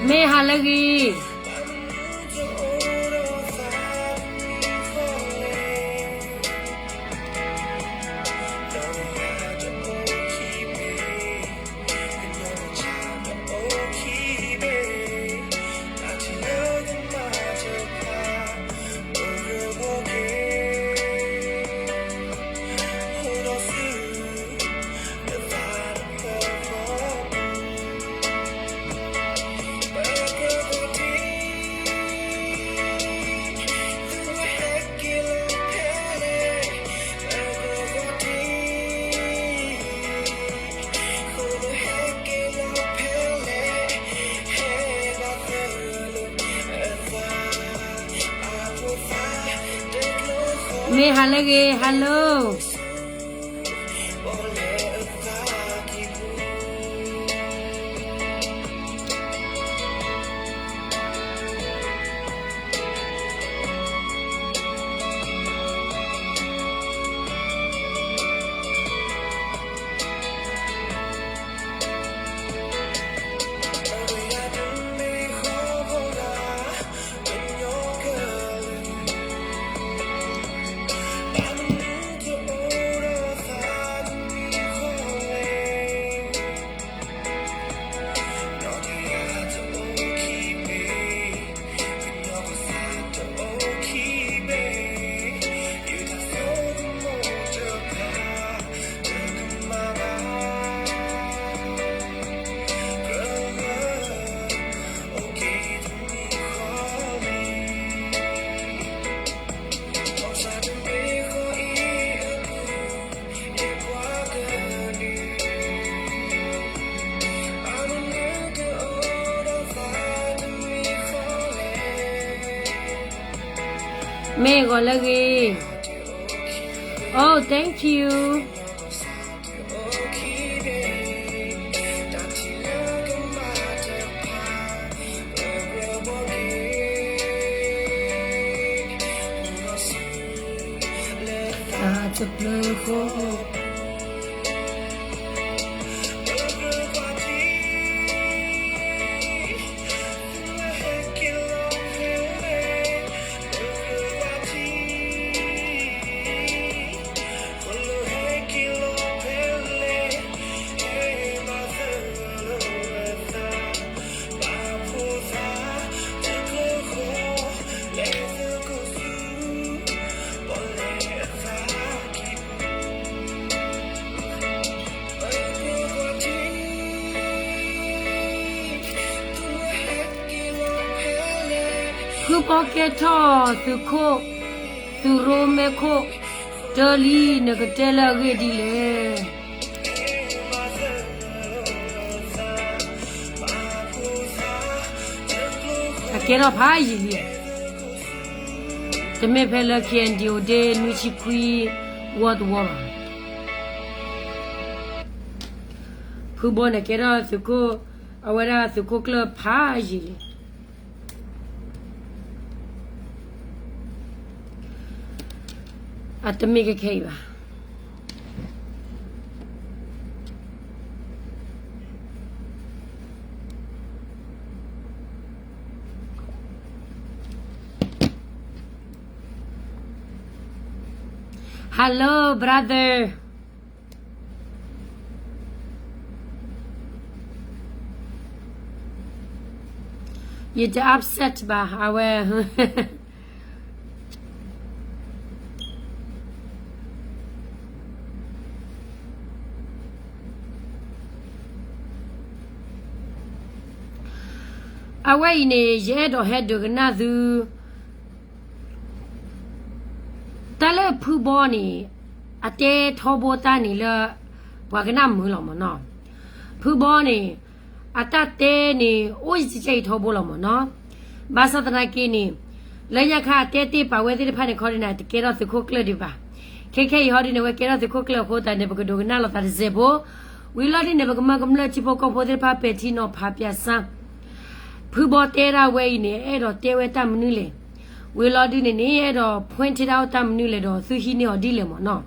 မ့ၢ်ဟါလၢအဂ့ၤ. မ့ၢ်ဟါလၢအဂ့ၤ, hello. မ့ၢ်ဂီၤလၢအဂ့ၤ. Oh, thank you. တၢ်တပျုာ်ဃီ ဖုဘီကဲထီၣ်သုးခိၣ်, သုးရိမဲခိၣ်, တၢ်လံ နကတဲလၢအဂ့ၢ်ဒ်လဲၣ်. အကဲထီၣ်ဖးယံာ်လံ, တမ့ၢ်ဖဲလၢ K N D O ဒ့နွံဆံခွံ ဝီတဝီဘၣ်. ဖုဘီန့ၣ်ကဲထီၣ်သုးခိၣ်, အဝဲဒၣ်သုးခိၣ်ကျၢၢ်ဖးယံာ်လံ. အတမ့ၢ်ကဲခဲအံၤဘၣ်. Hello brother. ယတ upset ဘၣ်, အဝဲ အဝဲအံၤန့ၣ် ယအဲၣ်ဒိးဟဲဒုးကနၣ်သု, တၢ်လၢဖုဘီန့ၣ် အတဲထီဘိတၢ်န့ၣ်လၢ ပှၤကနၣ်မုာ်လီၤမၢ်နီၤ. ဖုဘီန့ၣ် အတၢ်တဲန့ၣ် အိၣ်ယကဲအံၤထီဘိလီၤမၢ်နီၤ. ဘၣ်ဆၣ်သနာ်က့န့ၣ် လၢညါခါအတဲတ့ၢ်ပာ်ဝဲသ့ၣ်တဖၣ်န့ၣ် ခီဒုးန့ၣ် တကဲထီၣ်သုးခိၣ်ကျၢၢ်ဒံးဘၣ်. ခဲခဲအံၤဟီဒုးန့ၣ် အဝဲကဲထီၣ်သုးခိၣ်ကျၢၢ်အဃိသတးန့ၣ် ပကဒိးကနၣ်လိာ်သးတစဲးဖိ. ဝံၤလီၤဒုးန့ၣ် ပကမၢကမျၢၢ်ထံဖိကီၢ်ဖိသ့ၣ်တဖၣ်ပဲာ်ထံနီၤဖးပၠးစၢ် ဖုဘီတဲဒၣ်ဝဲအံၤန့ၣ် အဲၣ်ဒိးတဲဝဲတၢ်မနုၤလဲၣ်. ဝံၤလီၤဒုးန့ၣ်န့ၣ် အဲၣ်ဒိး point it out တၢ်မနုၤလဲၣ်ဒီး သုဟံးန့ၢ်အီၤဒ်လဲၣ်မၢ်နီၤ.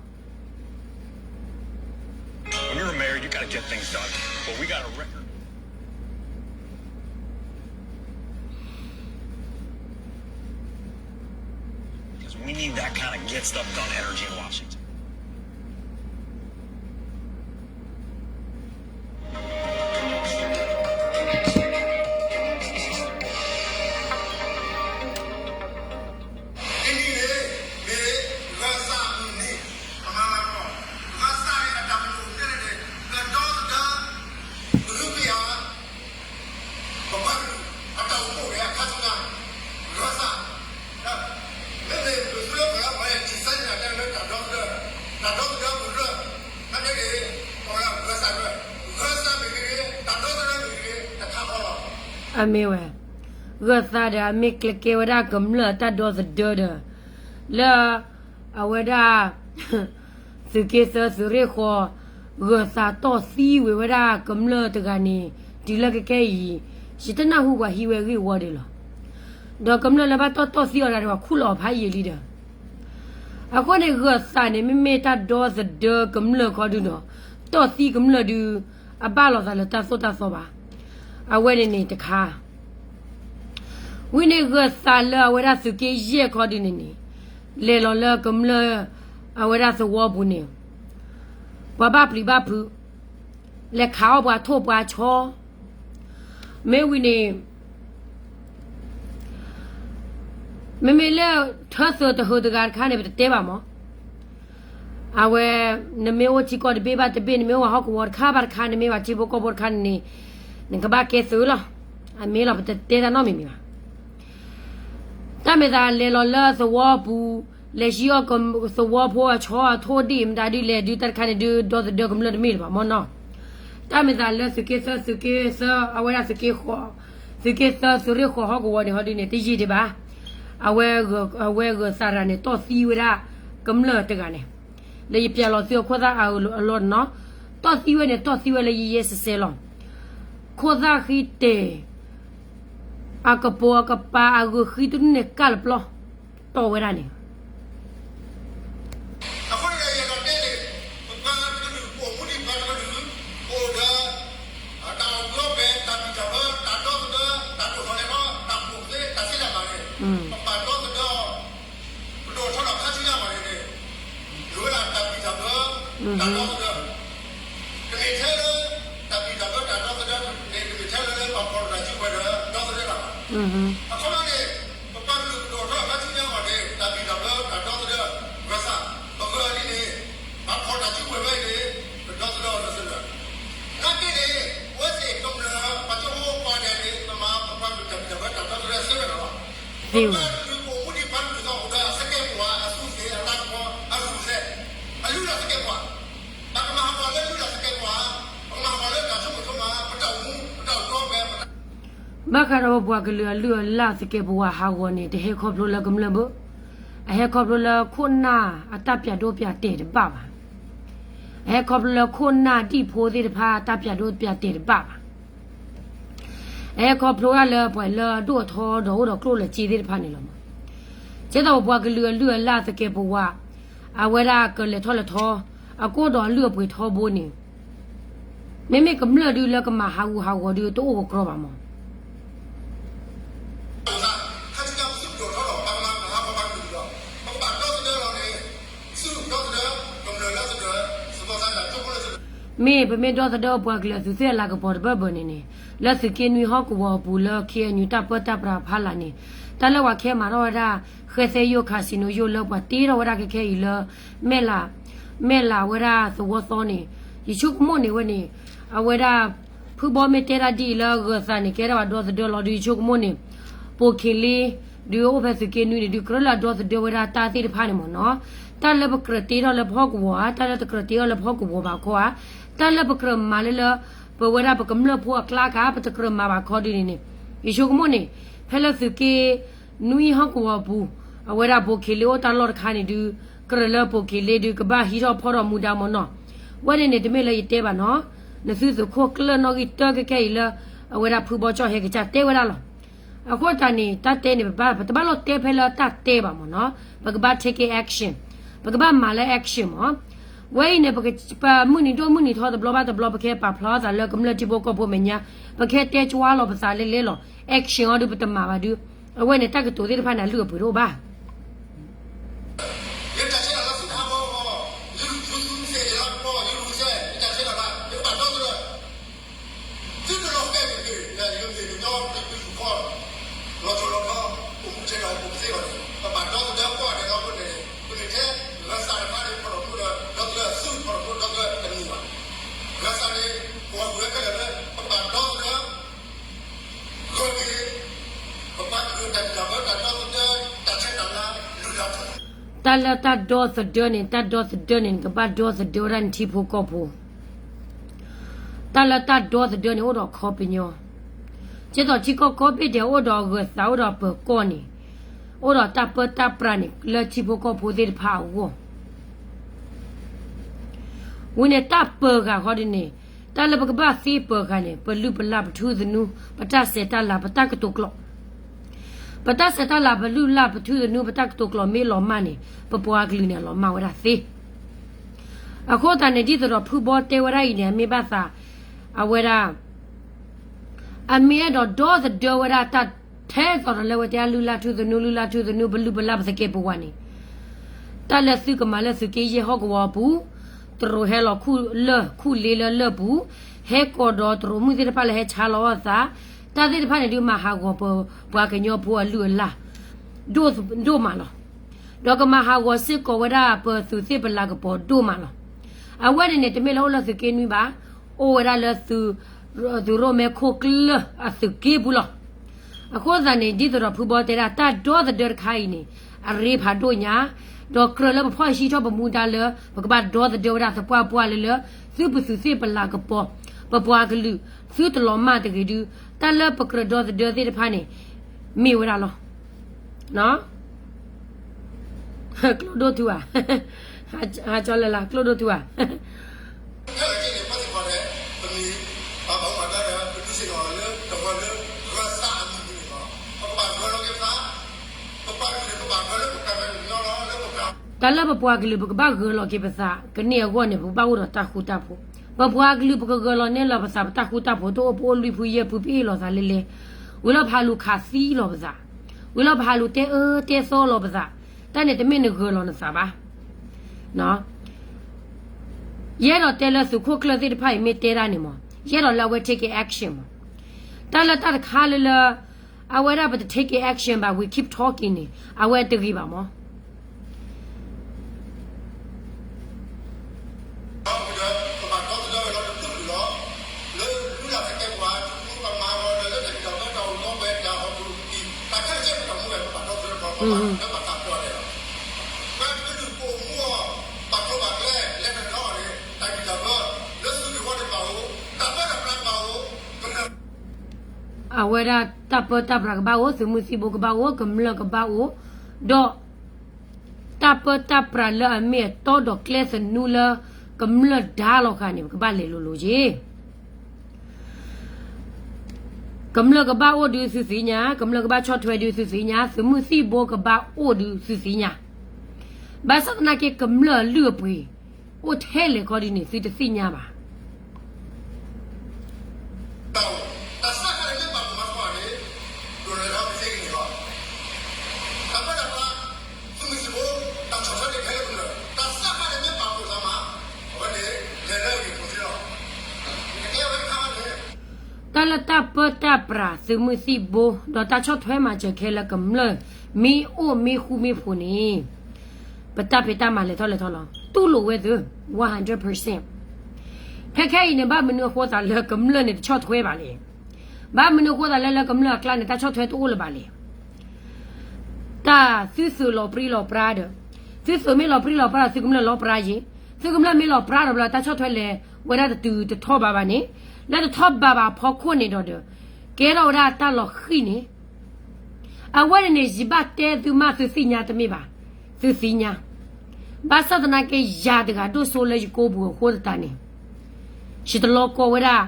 When you're a mayor, you gotta get things done. But we got a record. We need that kind of get stuff done energy in Washington. အမ့ၢ်ဝဲ ဂၢၢ်သးဒီး အမ့ၢ်ကျဲကဲဝဲဒၣ်ကမျၢၢ်အတၢ်ဒီသဒၢဒီး လၢ အဝဲဒၣ် သုးက့သၢသုးရ့ၣ်ဃီ ဂၢၢ်သးတီၢ်သံဝံၤဝဲဒၣ်ကမျၢၢ်တဂၤန့ၣ် တုၤလၢကကဲအံၤ ယတနၢ်ဟူပှၤဟံးဝဲအဂ့ၢ်အဝီဒံးလီၤ. ဒီးကမျၢၢ်လၢဘၣ်တီၢ်တီၢ်သံအီၤတဂၤန့ၣ် ပှၤခူၣ်လီၤအီၤဖးယံာ်လံဒီး အဃိန့ၣ် ဂၢၢ်သးန့ၣ် မ့မ့ၢ်တၢ်ဒီသဒၢကမျၢၢ်ခီဒုဒီး တီၢ်သံကမျၢၢ်ဒု အဘၣ်လိာ်သးလၢတၢ်သိၣ်တၢ်သီဘၣ်. အဝဲန့ၣ်န့ၣ်တခါ ဝံၤန့ၣ်ဂၢၢ်သးလၢအဝဲဒၣ်သုးက့ယဲၢ်ခီဒုန့ၣ်န့ၣ် လဲၤလီၤလၢကမျၢၢ် အဝဲဒၣ်သဝီပူၤန့ၣ် ပှၤဘၣ်ပျံၤဘၣ်ဖုး လဲၤခးအီၣ်ပှၤထိၣ်ပှၤဆီ မ့ၢ်ဝံၤန့ၣ် မ့မ့ၢ်လၢထၢသုးတဟုးတဂၤတခါန့ၣ် ပတတဲဘၣ်မး အဝဲ နမ့ၢ်အိၣ်ထံကီၢ်တဘ့ၣ်ဘၣ်တဘ့ၣ် နမ့ၢ်အိၣ်ပှၤဟီၣ်ကဝီၤတခါဘၣ်တခါ နမ့ၢ်ပှၤထံဖိကီၢ်ဖိတခါန့ၣ်န့ၣ် နကဘၣ်ကဲသုးလီၤ. အမ့ၢ်လီၤ ပတတဲတၢ်နီတမံၤမံၤဘၣ်. တၢ်မဲာ်သးလဲၤလီၤလၢသဝီပူၤ လဲၤဟံးအီၣ်သဝီဖိအဆီအထိၣ်ဒံးမတၤဒ်လဲၣ်ဒုး တၢ်တခါန့ၣ်ဒုး ဒီသဒၢကမျၢၢ်တမ့ၢ်လၢၤဘၣ်မ့ၢ်နီၤ. တၢ်မဲာ်သးလၢသုးက့သၢ သုးက့သၢ အဝဲဒၣ်သုးက့ဃိး သုးက့သၢသုးရ့ၣ်ဃိးဟီၣ်ကဝီၤန့ၣ် ဟီဒုန့ၣ် တယံာ်ဒံးဘၣ်. အဝဲ အဝဲဂၢၢ်သးတဂၤန့ၣ် တီၢ်သံဝဲဒၣ်ကမျၢၢ်တဂၤန့ၣ် လၢယပျဲလီၤသုအခိၣ်သၣ်အလီၢ်န့ၣ်နီၤ. တီၢ်သံဝဲန့ၣ် တီၢ်သံဝဲလၢယယဲစဲစဲလီၤ. ခိၣ်သၣ်ဃံတဲာ် အကပိာ်အကပၤအဂုာ်ဃံတဒူၣ်န့ၣ် ကၢ်လၢပျီ တီၢ်ဝဲဒၣ်န့ၣ် အဃိန့ၣ် ယအဲၣ်ဒိးတဲန့ၣ် ပပှၤတကလုာ် ပအိၣ်မူဒံးပှၤတကလုာ် ပအိၣ်ဒီး တၢ်အီၣ်ဘှီပဲ တၢ်ဘံၣ်တၢ်ဘၢ တၢ်ဒီသဒၢ တၢ်ဒိၣ်ထီၣ်လဲၤထီၣ် တၢ်ပူၤသ့ တၢ်သ့တၢ်ဘၣ်န့ၣ် ပပာ်ဒီသဒၢအီၤ ပဒိၣ်ထီၣ်ဒီးခါဆူညါဘၣ်န့ၣ်န့ၣ် လိၣ်ဝဲဒၣ်တၢ်ဘံၣ်တၢ်ဘၢ တၢ်ဒီသဒၢ တမ့ၢ်ထဲလၢ တၢ်ဘံၣ်တၢ်ဘၢ တၢ်ဒီသဒၢန့ၣ် တမ့ၢ်ထဲလၢပှၤဖီၣ်လိာ်တၢ်စုကဝဲၤဒီး ဒီသဒၢတၢ်ဘၣ်. အခီပညီန့ၣ် ပပှၤကလုာ်ကဒိၣ်ထီၣ်ခါဆူညါအဂီၢ်န့ၣ် တၢ်ဘံၣ်တၢ်ဘၢ တၢ်ဒီသဒၢ ဂၢၢ်စၢ် ပဂၢၢ်ဒ်န့ၣ် ပှၤဖီၣ်တၢ်စုကဝဲၤဝဲအံၤန့ၣ် ပဒီသဒၢအီၤဒီသဒၢ နာ်က့န့ၣ် ဝဲသ့ၣ်ကမျၢၢ် ပှၤကၠိဖိပှၤဒဲးန့ၣ် ပမၤပပှၤကလုာ်တၢ်ဘံၣ်တၢ်ဘၢ တၢ်ဒီသဒၢစ့ၢ်ကီးလီၤ. သ့ဝဲ ပပှၤကလုာ်ကအိၣ်မူဒံးပှၤကလုာ်ဒီးအိၣ်ဒီးအစကဲးပဝး အသူးအသ့ၣ် အတၢ်ကပီၤ အဂုၢ်အသ့ၣ် အလုၢ်ဒီးစကဲးပဝး ပကမၤဟးဂီၤလၢလုၢ်ဒီးစကဲးပဝး ပကမၤဟးဂီၤလၢတၢ်ဆိကမိၣ်ဆိကမး ပတၢ်အိၣ်မူ ပတၢ်အိၣ်မူ ဘၣ်ဃးဒီးပပှၤကလုာ်အလုၢ်အလၢ်စကဲးပဝးဟးဂီၤန့ၣ် တဟဲခီဖျိလၢကမျၢၢ်ဘၣ်. အဟဲခီဖျိလၢခိၣ်နၢ်အတၢ်ပျးဒိပျးတဲာ်တဘၣ်ဘၣ်. အဟဲခီဖျိလၢခိၣ်နၢ်ဒံၣ်ဖိသ့ၣ်တဖၣ်အတၢ်ပျးဒိပျးတဲာ်တဘၣ်ဘၣ်. အဟဲခီဖျိဒၣ်လၢပှၤလၢအဒိၣ်အထီဒီးအိၣ်ဒီးကျိၣ်လၢစ့သ့ၣ်တဖၣ်န့ၣ်လီၤ. ကဲသိးပပှၤကလုာ်အလုၢ်အလၢ်သကဲးပဝး အဝဲဒၣ်ကလဲၤထီၣ်လဲၤထီ အကအိၣ်ဒီးအလုၢ်အပှ့ၤထီဘိန့ၣ် မ့မ့ၢ်ကမျၢၢ်ဒုလၢကမၤဟးဂူာ်ဟးဂီၤဒုတအိၣ်ကကြီဘၣ်မး. မ့ၢ်ပမ့ၢ်ဒီသဒၢပှၤကလုာ်အသူးသ့ၣ်အလၤကပီၤတဘၢဘၢန့ၣ်န့ၣ် လၢသုးက့နွံဟီၣ်ကဝီၤအပူၤလၢ ခ့ၣ်အဲၣ်ယူၣ် တၢ်ပၢတၢ်ပြးဖးလာ်န့ၣ် တၢ်လၢပှၤခဲမၤထီၣ်ဝဲဒၣ် ဃဲသဲယိၣ် casino ယိၣ်လၢပှၤတ့ထီၣ်ဝဲဒၣ်ခဲခဲအံၤလၢ မဲၢ်လး မဲၢ်လးဝဲဒၣ်သဝီသီန့ၣ် ယဆိကမိၣ်န့ၣ်ဝဲန့ၣ် အဝဲဒၣ် ဖုဘီမ့ၢ်တဲဒၣ်ဒ်အံၤလၢဂၢၢ်သးန့ၣ် ကဲထီၣ်ပှၤဒီသဒၢလီၤဒုး ယဆိကမိၣ်န့ၣ် ပိာ်ခ့ၤလ့ ဒုးအိၣ်ဖဲသုးက့နွံန့ၣ် ဒုးကြၢးလၢအဒီသဒၢဝဲဒၣ်တၢ်သ့ၣ်တဖၣ်န့ၣ်မ့ၢ်နီၤ. တၢ်လၢပကြၢးတ့ထီၣ်လၢပဟီၣ်ကဝီၤဧါ, တၢ်လၢတကြၢးတ့ထီၣ်လၢပဟီၣ်ကဝီၤဘၣ်ခီဧါ, တၢ်လၢပကြၢးမၤလၢလၢ ပဝဲဒၣ်ပကမျၢၢ်ဖိအကျါကဧါ ပတကြၢးမၤဘၣ်ခီဒုးန့ၣ်န့ၣ် ယဆိကမိၣ်န့ၣ် ဖဲလၢသုးက့နွံဟီၣ်ကဝီၤအပူၤ အဝဲဒၣ်ပိာ်ခ့ၤလ့အိၣ်တၢ်လီၢ်တခါန့ၣ်ဒုး ကြၢးလၢပိာ်ခ့ၤလ့ဒုး ကဘၣ်ဟံးထီၣ်ဖီၣ်ထီၣ်မူဒါမ့ၢ်နီၤ. ဝဲန့ၣ်န့ၣ် တမ့ၢ်လၢယတဲဘၣ်နီၤ, နသုသးခိၣ်ကျၢၢ်နီၣ်ဂံၢ်တၢ်ခဲခဲအံၤလၢ အဝဲဒၣ်ဖုဘီကၠီၣ်ဟဲကစၢ်တဲဝဲဒၣ်လီၤ. အဃိတၢ်န့ၣ် တၢ်တဲန့ၣ် ပဘၣ် ပတဘၣ်လီၤတဲဖဲလၢတၢ်တဲဘၣ်မ့ၢ်နီၤ, ပကဘၣ် take action, ပကဘၣ်မၤလၢ action မ့ၢ် ဝဲအံၤန့ၣ် ပမုၢ်နံၤဒိၣ်မုၢ်နံၤထီတဘျီဘၣ်တဘျီ ပကဟဲပာ်ဖျါသးလၢကမျၢၢ်ထံဖိကီၢ်ဖိမဲာ်ညါ, ပကဟဲတဲကွၢ်လီၤပသးလဲလဲလီၤ. action အီၤဒုးပတမၤဘၣ်ဒုး အဝဲန့ၣ်တၢ်ကတိၤသ့ၣ်တဖၣ်န့ၣ် အလုၢ်အပှ့ၤတအိၣ်ဘၣ်. တၢ်လၢတၢ်ဒီသဒၢန့ၣ် တၢ်ဒီသဒၢန့ၣ် နကဘၣ်ဒီသဒၢဝဲဒၣ်နထံဖိကီၢ်ဖိ. တၢ်လၢတၢ်ဒီသဒၢန့ၣ် အိၣ်ဒီးခီပညီ, ကဲသိးထံကီၢ်ကိးဘ့ၣ်ဒဲး အိၣ်ဒီးအဂၢၤသး အိၣ်ဒီးပၢၤကီၢ်န့ၣ်, အိၣ်ဒီးတၢ်ပၢတၢ်ပြးန့ၣ် လၢထံဖိကီၢ်ဖိသ့ၣ်တဖၣ်အဂီၢ် ဝံၤန့ၣ် တၢ်ပၢၤဂၤဃီဒ်န့ၣ်, တၢ်လၢပကဘၣ်သ့ပၢၤဂၤန့ၣ် ပလုၢ်ပလၢ်ပထူသနူ, ပတၢ်ဆဲးတၢ်လၤ ပတၢ်ကတိၤကျိာ်, ပတၢ်ဆဲးတၢ်လၤ ပလုၢ်လၢ်ပထူသနူ ပတၢ်ကတိၤကျိာ်မ့ၢ်လီၤမၢ်န့ၣ် ပပှၤကလုာ်န့ၣ် အလီၤမၢ်ဝဲဒၣ်သ့. အဃိသတးန့ၣ် ဒ်သိးဒီးဖုဘီတဲဝဲဒၣ်အံၤန့ၣ် အမ့ၢ်ဘၣ်သး အဝဲဒၣ် အမ့ၢ်အဲၣ်ဒိးဒီသဒၢဝဲဒၣ်တၢ်ထဲသိးဒီးလၢဝဲတဲအလုၢ်လၢ်ထူသနူ လုၢ်လၢ်ထူသနူ ပလုၢ်ပလၢ်ပသကဲးပဝးန့ၣ်, တၢ်လၢသုကမၤလၢသုးက့ယဲၢ်ဟီၣ်ကဝီၤအပူၤ, တရူးဟဲလီၤခူၣ်လၢၢ်ခူၣ်လ့လၢလၢၢ်ပူၤ, ဟဲကိးဒီးတရူးမုၣ်သ့ၣ်တဖၣ်လၢဟဲဆါလီၤအီၣ်သး, တၢ်သ့ၣ်တဖၣ်န့ၣ်ဒုးမၤဟးဂီၤပပှၤကညီဖိအလုၢ်အလၢ် ဒိၣ်မးလီၤ. ဒီးကမၤဟးဂီၤစ့ၢ်ကီးဝဲဒၣ်ပသုးသ့ၣ်ပလၤကပီၤဒိၣ်မးလီၤ. အဝဲန့ၣ်န့ၣ် တမ့ၢ်လၢအိၣ်လၢသုးက့နွံဘၣ်, အိၣ်ဝဲဒၣ်လၢ သုးရိၣ်မဲခိၣ်ကျၢၢ်အသုးက့ပူၤလီၤ. အဃိသတးန့ၣ် ဒ်သိးဒီးဖုဘီတဲဒၣ် တၢ်ဒီသဒၢတခါအံၤန့ၣ် အရ့ဖးဒိၣ်ညါ, ဒီးကြၢးလၢပဖီၣ်ဟံးထီၣ်ပမူဒါလၢ ပကဘၣ်ဒီသဒၢဝဲဒၣ်သပှၢ်ပှၢ်လၢလၢ သုပသုးသ့ၣ်ပလၤကပီၤ, ပပှၤကလုာ် သုတလီၤမၢ်တဂ့ၤဒုး, တၢ်လၢပကြၢးဒီသဒၢသ့ၣ်တဖၣ်န့ၣ် မ့ၢ်ဝဲဒၣ်လီၤ. ကျိဒိၣ်ထူဧါ, ဟးကၠီလၢ်လၢ် ကျိဒိၣ်ထူဧါ. တၢ်လၢပပှၤကလုာ် ပကဘၣ်ဂၢၢ်လီၤက့ၤပသး ကန့ၢ်အဂီၢ်န့ၣ် ပကဘၣ်အိၣ်ဒီးတၢ်ဃူတၢ်ဖိး, ပပှၤကလုာ် ပကဂၢၢ်လီၤနဲၣ်လီၤပသး ပတၢ်ဃူတၢ်ဖိး တအိၣ်ပအိၣ်လွံၢ်ဖုယဲၢ်ဖု ပအ့ၣ်လိာ်သးလဲလဲ, ဝံၤလီၤပဟးလူၤခးသံလီၤပသး, ဝံၤလီၤပဟးလူၤတဲအၢတဲသီလီၤပသး, တၢ်န့ၣ်တမ့ၢ်နဂၢၢ်လီၤနသးဘၣ်. ယအဲၣ်ဒိးတဲလၢသုးခိၣ်ကျၢၢ်သ့ၣ်တဖၣ်အံၤမ့ၢ်တဲဒၣ်န့ၣ်မး, ယအဲၣ်ဒိးလၢအဝဲ take action မး. တၢ်လၢတၢ်တခါလၢလၢ အဝဲဒၣ်ပတ take action ဘၣ် we keep talking န့ၣ် အဝဲတဂ့ၤဘၣ်မး. အဝဲဒၣ်တၢ်ပၢတၢ်ပြးကဘၣ်အိၣ်, သုးမုၢ်သံၣ်ဘိကဘၣ်အိၣ်, ကမျၢၢ်ကဘၣ်အိၣ်, ဒီး တၢ်ပၢတၢ်ပြးလၢအမ့ၢ်အတီဒီးကျဲသနူလၢ ကမျၢၢ်ဒါလီၤဃာ်န့ၣ် ပကဘၣ်လဲၤလိၤလိၤက့ၤ. ကမျၢၢ်ကဘၣ်အိၣ်ဒုးသုသ့ၣ်ညါ, ကမျၢၢ်ကဘၣ်ဆီၣ်ထွဲဒုးသုသ့ၣ်ညါ, သုးမုၢ်သံၣ်ဘိကဘၣ်အိၣ်ဒုးသုသ့ၣ်ညါ. ဘၣ်ဆၣ်သနာ်က့ ကမျၢၢ်အလုၢ်အပှ့ၤ အိၣ်ထဲလဲၣ်ခီဒ်န့ၣ် သုတသ့ၣ်ညါဘၣ်. တၢ်လၢတၢ်ပၢတၢ်ပြးသုးမုၢ်သံၣ်ဘိ ဒီးတၢ်ဆီၣ်ထွဲမၤစၢၤခဲလၢာ်ကမျၢၢ် မ့ၢ်အိၣ်မ့ၢ်ဃူမ့ၢ်ဖိးန့ၣ် ပတၢ်ဖံးတၢ်မၤလဲၤထီၣ်လဲၤထီလီၤ. တူၢ်လိာ်ဝဲသု one hundred percent. ခဲခဲအံၤန့ၣ် ဘၣ်မနုၤအဃိသးလၢကမျၢၢ်န့ၣ်တဆီၣ်ထွဲဘၣ်လဲၣ်. ဘၣ်မနုၤအဃိသးလၢလၢကမျၢၢ်အကျါန့ၣ် တၢ်ဆီၣ်ထွဲတအိၣ်လၢၤဘၣ်လဲၣ်. တၢ်သုသုးလီၤပြံလီၤပြါဒီး, သုသုးမ့ၢ်လီၤပြံလီၤပြါဒီး သုကမျၢၢ်လီၤပြါယ့ၤ. သုကမျၢၢ်မ့ၢ်လီၤပြါဒီးဘျီ တၢ်ဆီၣ်ထွဲလဲၤဝဲဒၣ်တတုၤတထီၣ်ဘးဘၣ်န့ၣ်, လၢတထီၣ်ဘးဘၣ်အဖီခိၣ်န့ၣ်ဒီးဒီး ကဲထီၣ်ဝဲဒၣ်တၢ်လီၤဃံၤန့ၣ် အဝဲန့ၣ်န့ၣ် ယဘၣ်တဲသုမးသုသ့ၣ်ညါတမ့ၢ်ဘၣ်, သုသ့ၣ်ညါ. ဘၣ်ဆၣ်သနာ်က့ ယၤတဂၤဒိၣ်စိလၢယကိာ်ပူၤအဃိသတးန့ၣ် ယတလီၤကီဝဲဒၣ်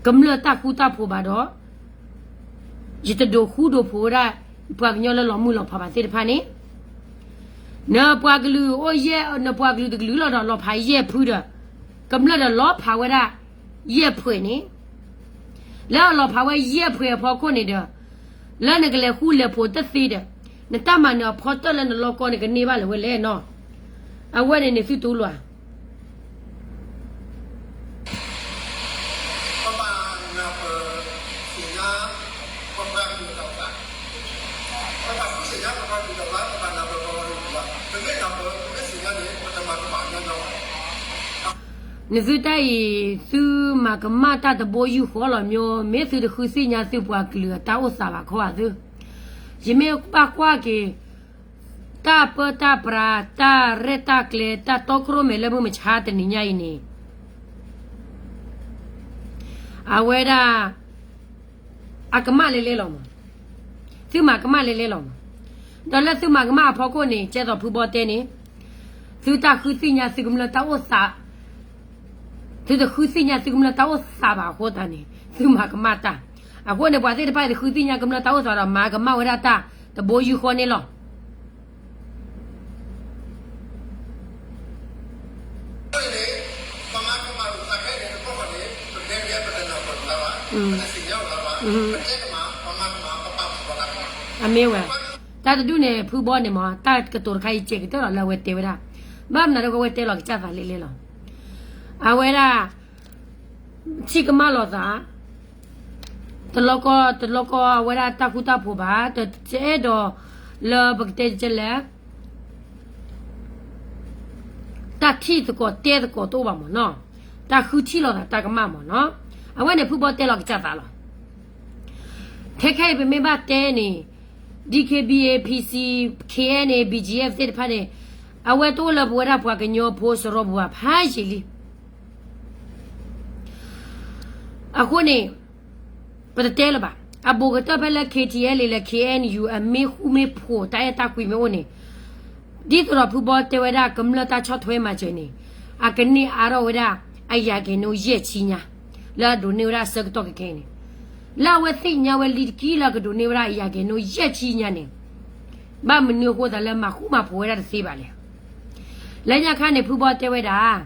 ကမျၢၢ်တၢ်ဃူတၢ်ဖိးဘၣ်ဒီး ယတဒိးဃူဒိးဖိးဝဲဒၣ် ပှၤကညီလၢလီၤမုၢ်လီၤဖးဘၣ်သ့ၣ်တဖၣ်န့ၣ်, နပှၤကလုာ်အိၣ်ယဲၢ်, နပှၤကလုာ်တကလုာ်လီၤဒီး လီၤဖးယဲၢ်ဖုဒီး ကမျၢၢ်ဒီးလီၤဖးဝဲဒၣ်ယဲၢ်ဖှဲးန့ၣ်, လၢအလီၤဖးဝဲယဲၢ်ဖှဲးအဖီခိၣ်န့ၣ်ဒီး လၢနကလဲၤဃူလဲၤဖိးတသ့ဒီး နတၢ်မၤနၢၤအဖီတၢၢ်လၢနလီၢ်ကီၢ်န့ၣ် ကန့ၢ်ဘၣ်လၢၤဝဲလဲၣ်နီၤ. အဝဲန့ၣ်န့ၣ်သုတူၢ်လိာ်ဧါ. နသုတၢ်အံၤ သုမၤကမၣ်တၢ်တဘိယူၢ်ဃီလီၤ မ့ၢ်သုတဃုသ့ၣ်ညါသုပှၤကလုာ်အတၢ်အိၣ်သးဘၣ်ခီဧါသု. ယမ့ၢ်ဘၣ်ကွၢ်က့ၤ တၢ်ပၢတၢ်ပြး တၢ်ရဲၣ်တၢ်ကျဲၤ တၢ်တီခိၣ်ရိၣ်မဲာ်လၢမုၢ်မဆါတနံၤညါအံၤန့ၣ် အဝဲဒၣ် အကမၣ်လဲလဲလီၤမး, သုမၤကမၣ်လဲလဲလီၤမး. ဒီးလၢသုမၤကမၣ်အဖီခိၣ်န့ၣ် ကဲသိးဖုဘီတဲန့ၣ် သုတၢ်ဃုသ့ၣ်ညါသုကမျၢၢ်တၢ်အိၣ်သး, သုတဃုသ့ၣ်ညါသုကမျၢၢ်တၢ်အိၣ်သးဘၣ်အဃိသတးန့ၣ် သုမၤကမၣ်တၢ်. အဃိန့ၣ် ပှၤသ့ၣ်တဖၣ်တဃုသ့ၣ်ညါကမျၢၢ်တၢ်အိၣ်သးဒီး မၤကမၣ်ဝဲဒၣ်တၢ်တဘိယူၢ်ဃီန့ၣ်လီၤ. အမ့ၢ်ဝဲ တၢ်တဒူၣ်န့ၣ် ဖုဘီန့ၣ်မး တၢ်ကတိၤတခါအံၤ ကဲကတၢၢ်လီၤလၢအဝဲတဲဝဲဒၣ်, ဘၣ်မနုၤဒီး အဝဲတဲလီၤကစၢ်သးလဲလဲလီၤ. အဝဲဒၣ် ထံၣ်ကမၣ်လိာ်သး တလီၤကီ တလီၤကီအဝဲဒၣ်တၢ်ဃူတၢ်ဖိးဘၣ်, တအဲၣ်ဒိးလၢပကတဲကဲလဲၣ် တၢ်ထံၣ်သကိးတဲသကိးတအိၣ်ဘၣ်မ့ၢ်နီၤ, တၢ်ဃုထံၣ်လိာ်သးတၢ်ကမၣ်မ့ၢ်နီၤ. အဝဲန့ၣ်ဖုဘီတဲလီၤကစၢ်သးလီၤ. ခဲခဲအံၤပမ့ၢ်ဘၣ်တဲန့ၣ် DKBA PC KNA BGF သ့ၣ်တဖၣ်န့ၣ် အဝဲတအိၣ်လၢပဝဲဒၣ်ပှၤကညီဖိစရီပူၤဘၣ် ဖးယံာ်လံ. အဃိန့ၣ် ပတတဲလၢၤဘၣ်. အဘူးကတၢၢ်ဖဲလၢ KTLA လၢ KNU အမ့ၢ်ဃူမ့ၢ်ဖိးတၢ်အဲၣ်တၢ်ကွံမ့ၢ်အိၣ်န့ၣ် ဒ်သိးဒီးဖုဘီတဲဝဲဒၣ်ကမျၢၢ်တၢ်ဆီၣ်ထွဲမၤစၢၤန့ၣ် အကန့ၢ်အါထီၣ်ဝဲဒၣ်အယၤက့ၤနိယဲၢ်ဆံညါ လၢအဒိးန့ၢ်ဝဲဒၣ်အဆၢကတီၢ်ခဲခဲအံၤန့ၣ် လၢအဝဲသ့ၣ်ညါဝဲလံတက့ၢ်လၢအကဒိးန့ၢ်ဝဲဒၣ်အယၤက့ၤနိယဲၢ်ဆံညါန့ၣ် ဘၣ်မနုၤအဃိသတးလၢမၤဃူမၤဖိးဝဲဒၣ်တသ့ဘၣ်လဲၣ်. လၢညါခါန့ၣ် ဖုဘီတဲဝဲဒၣ်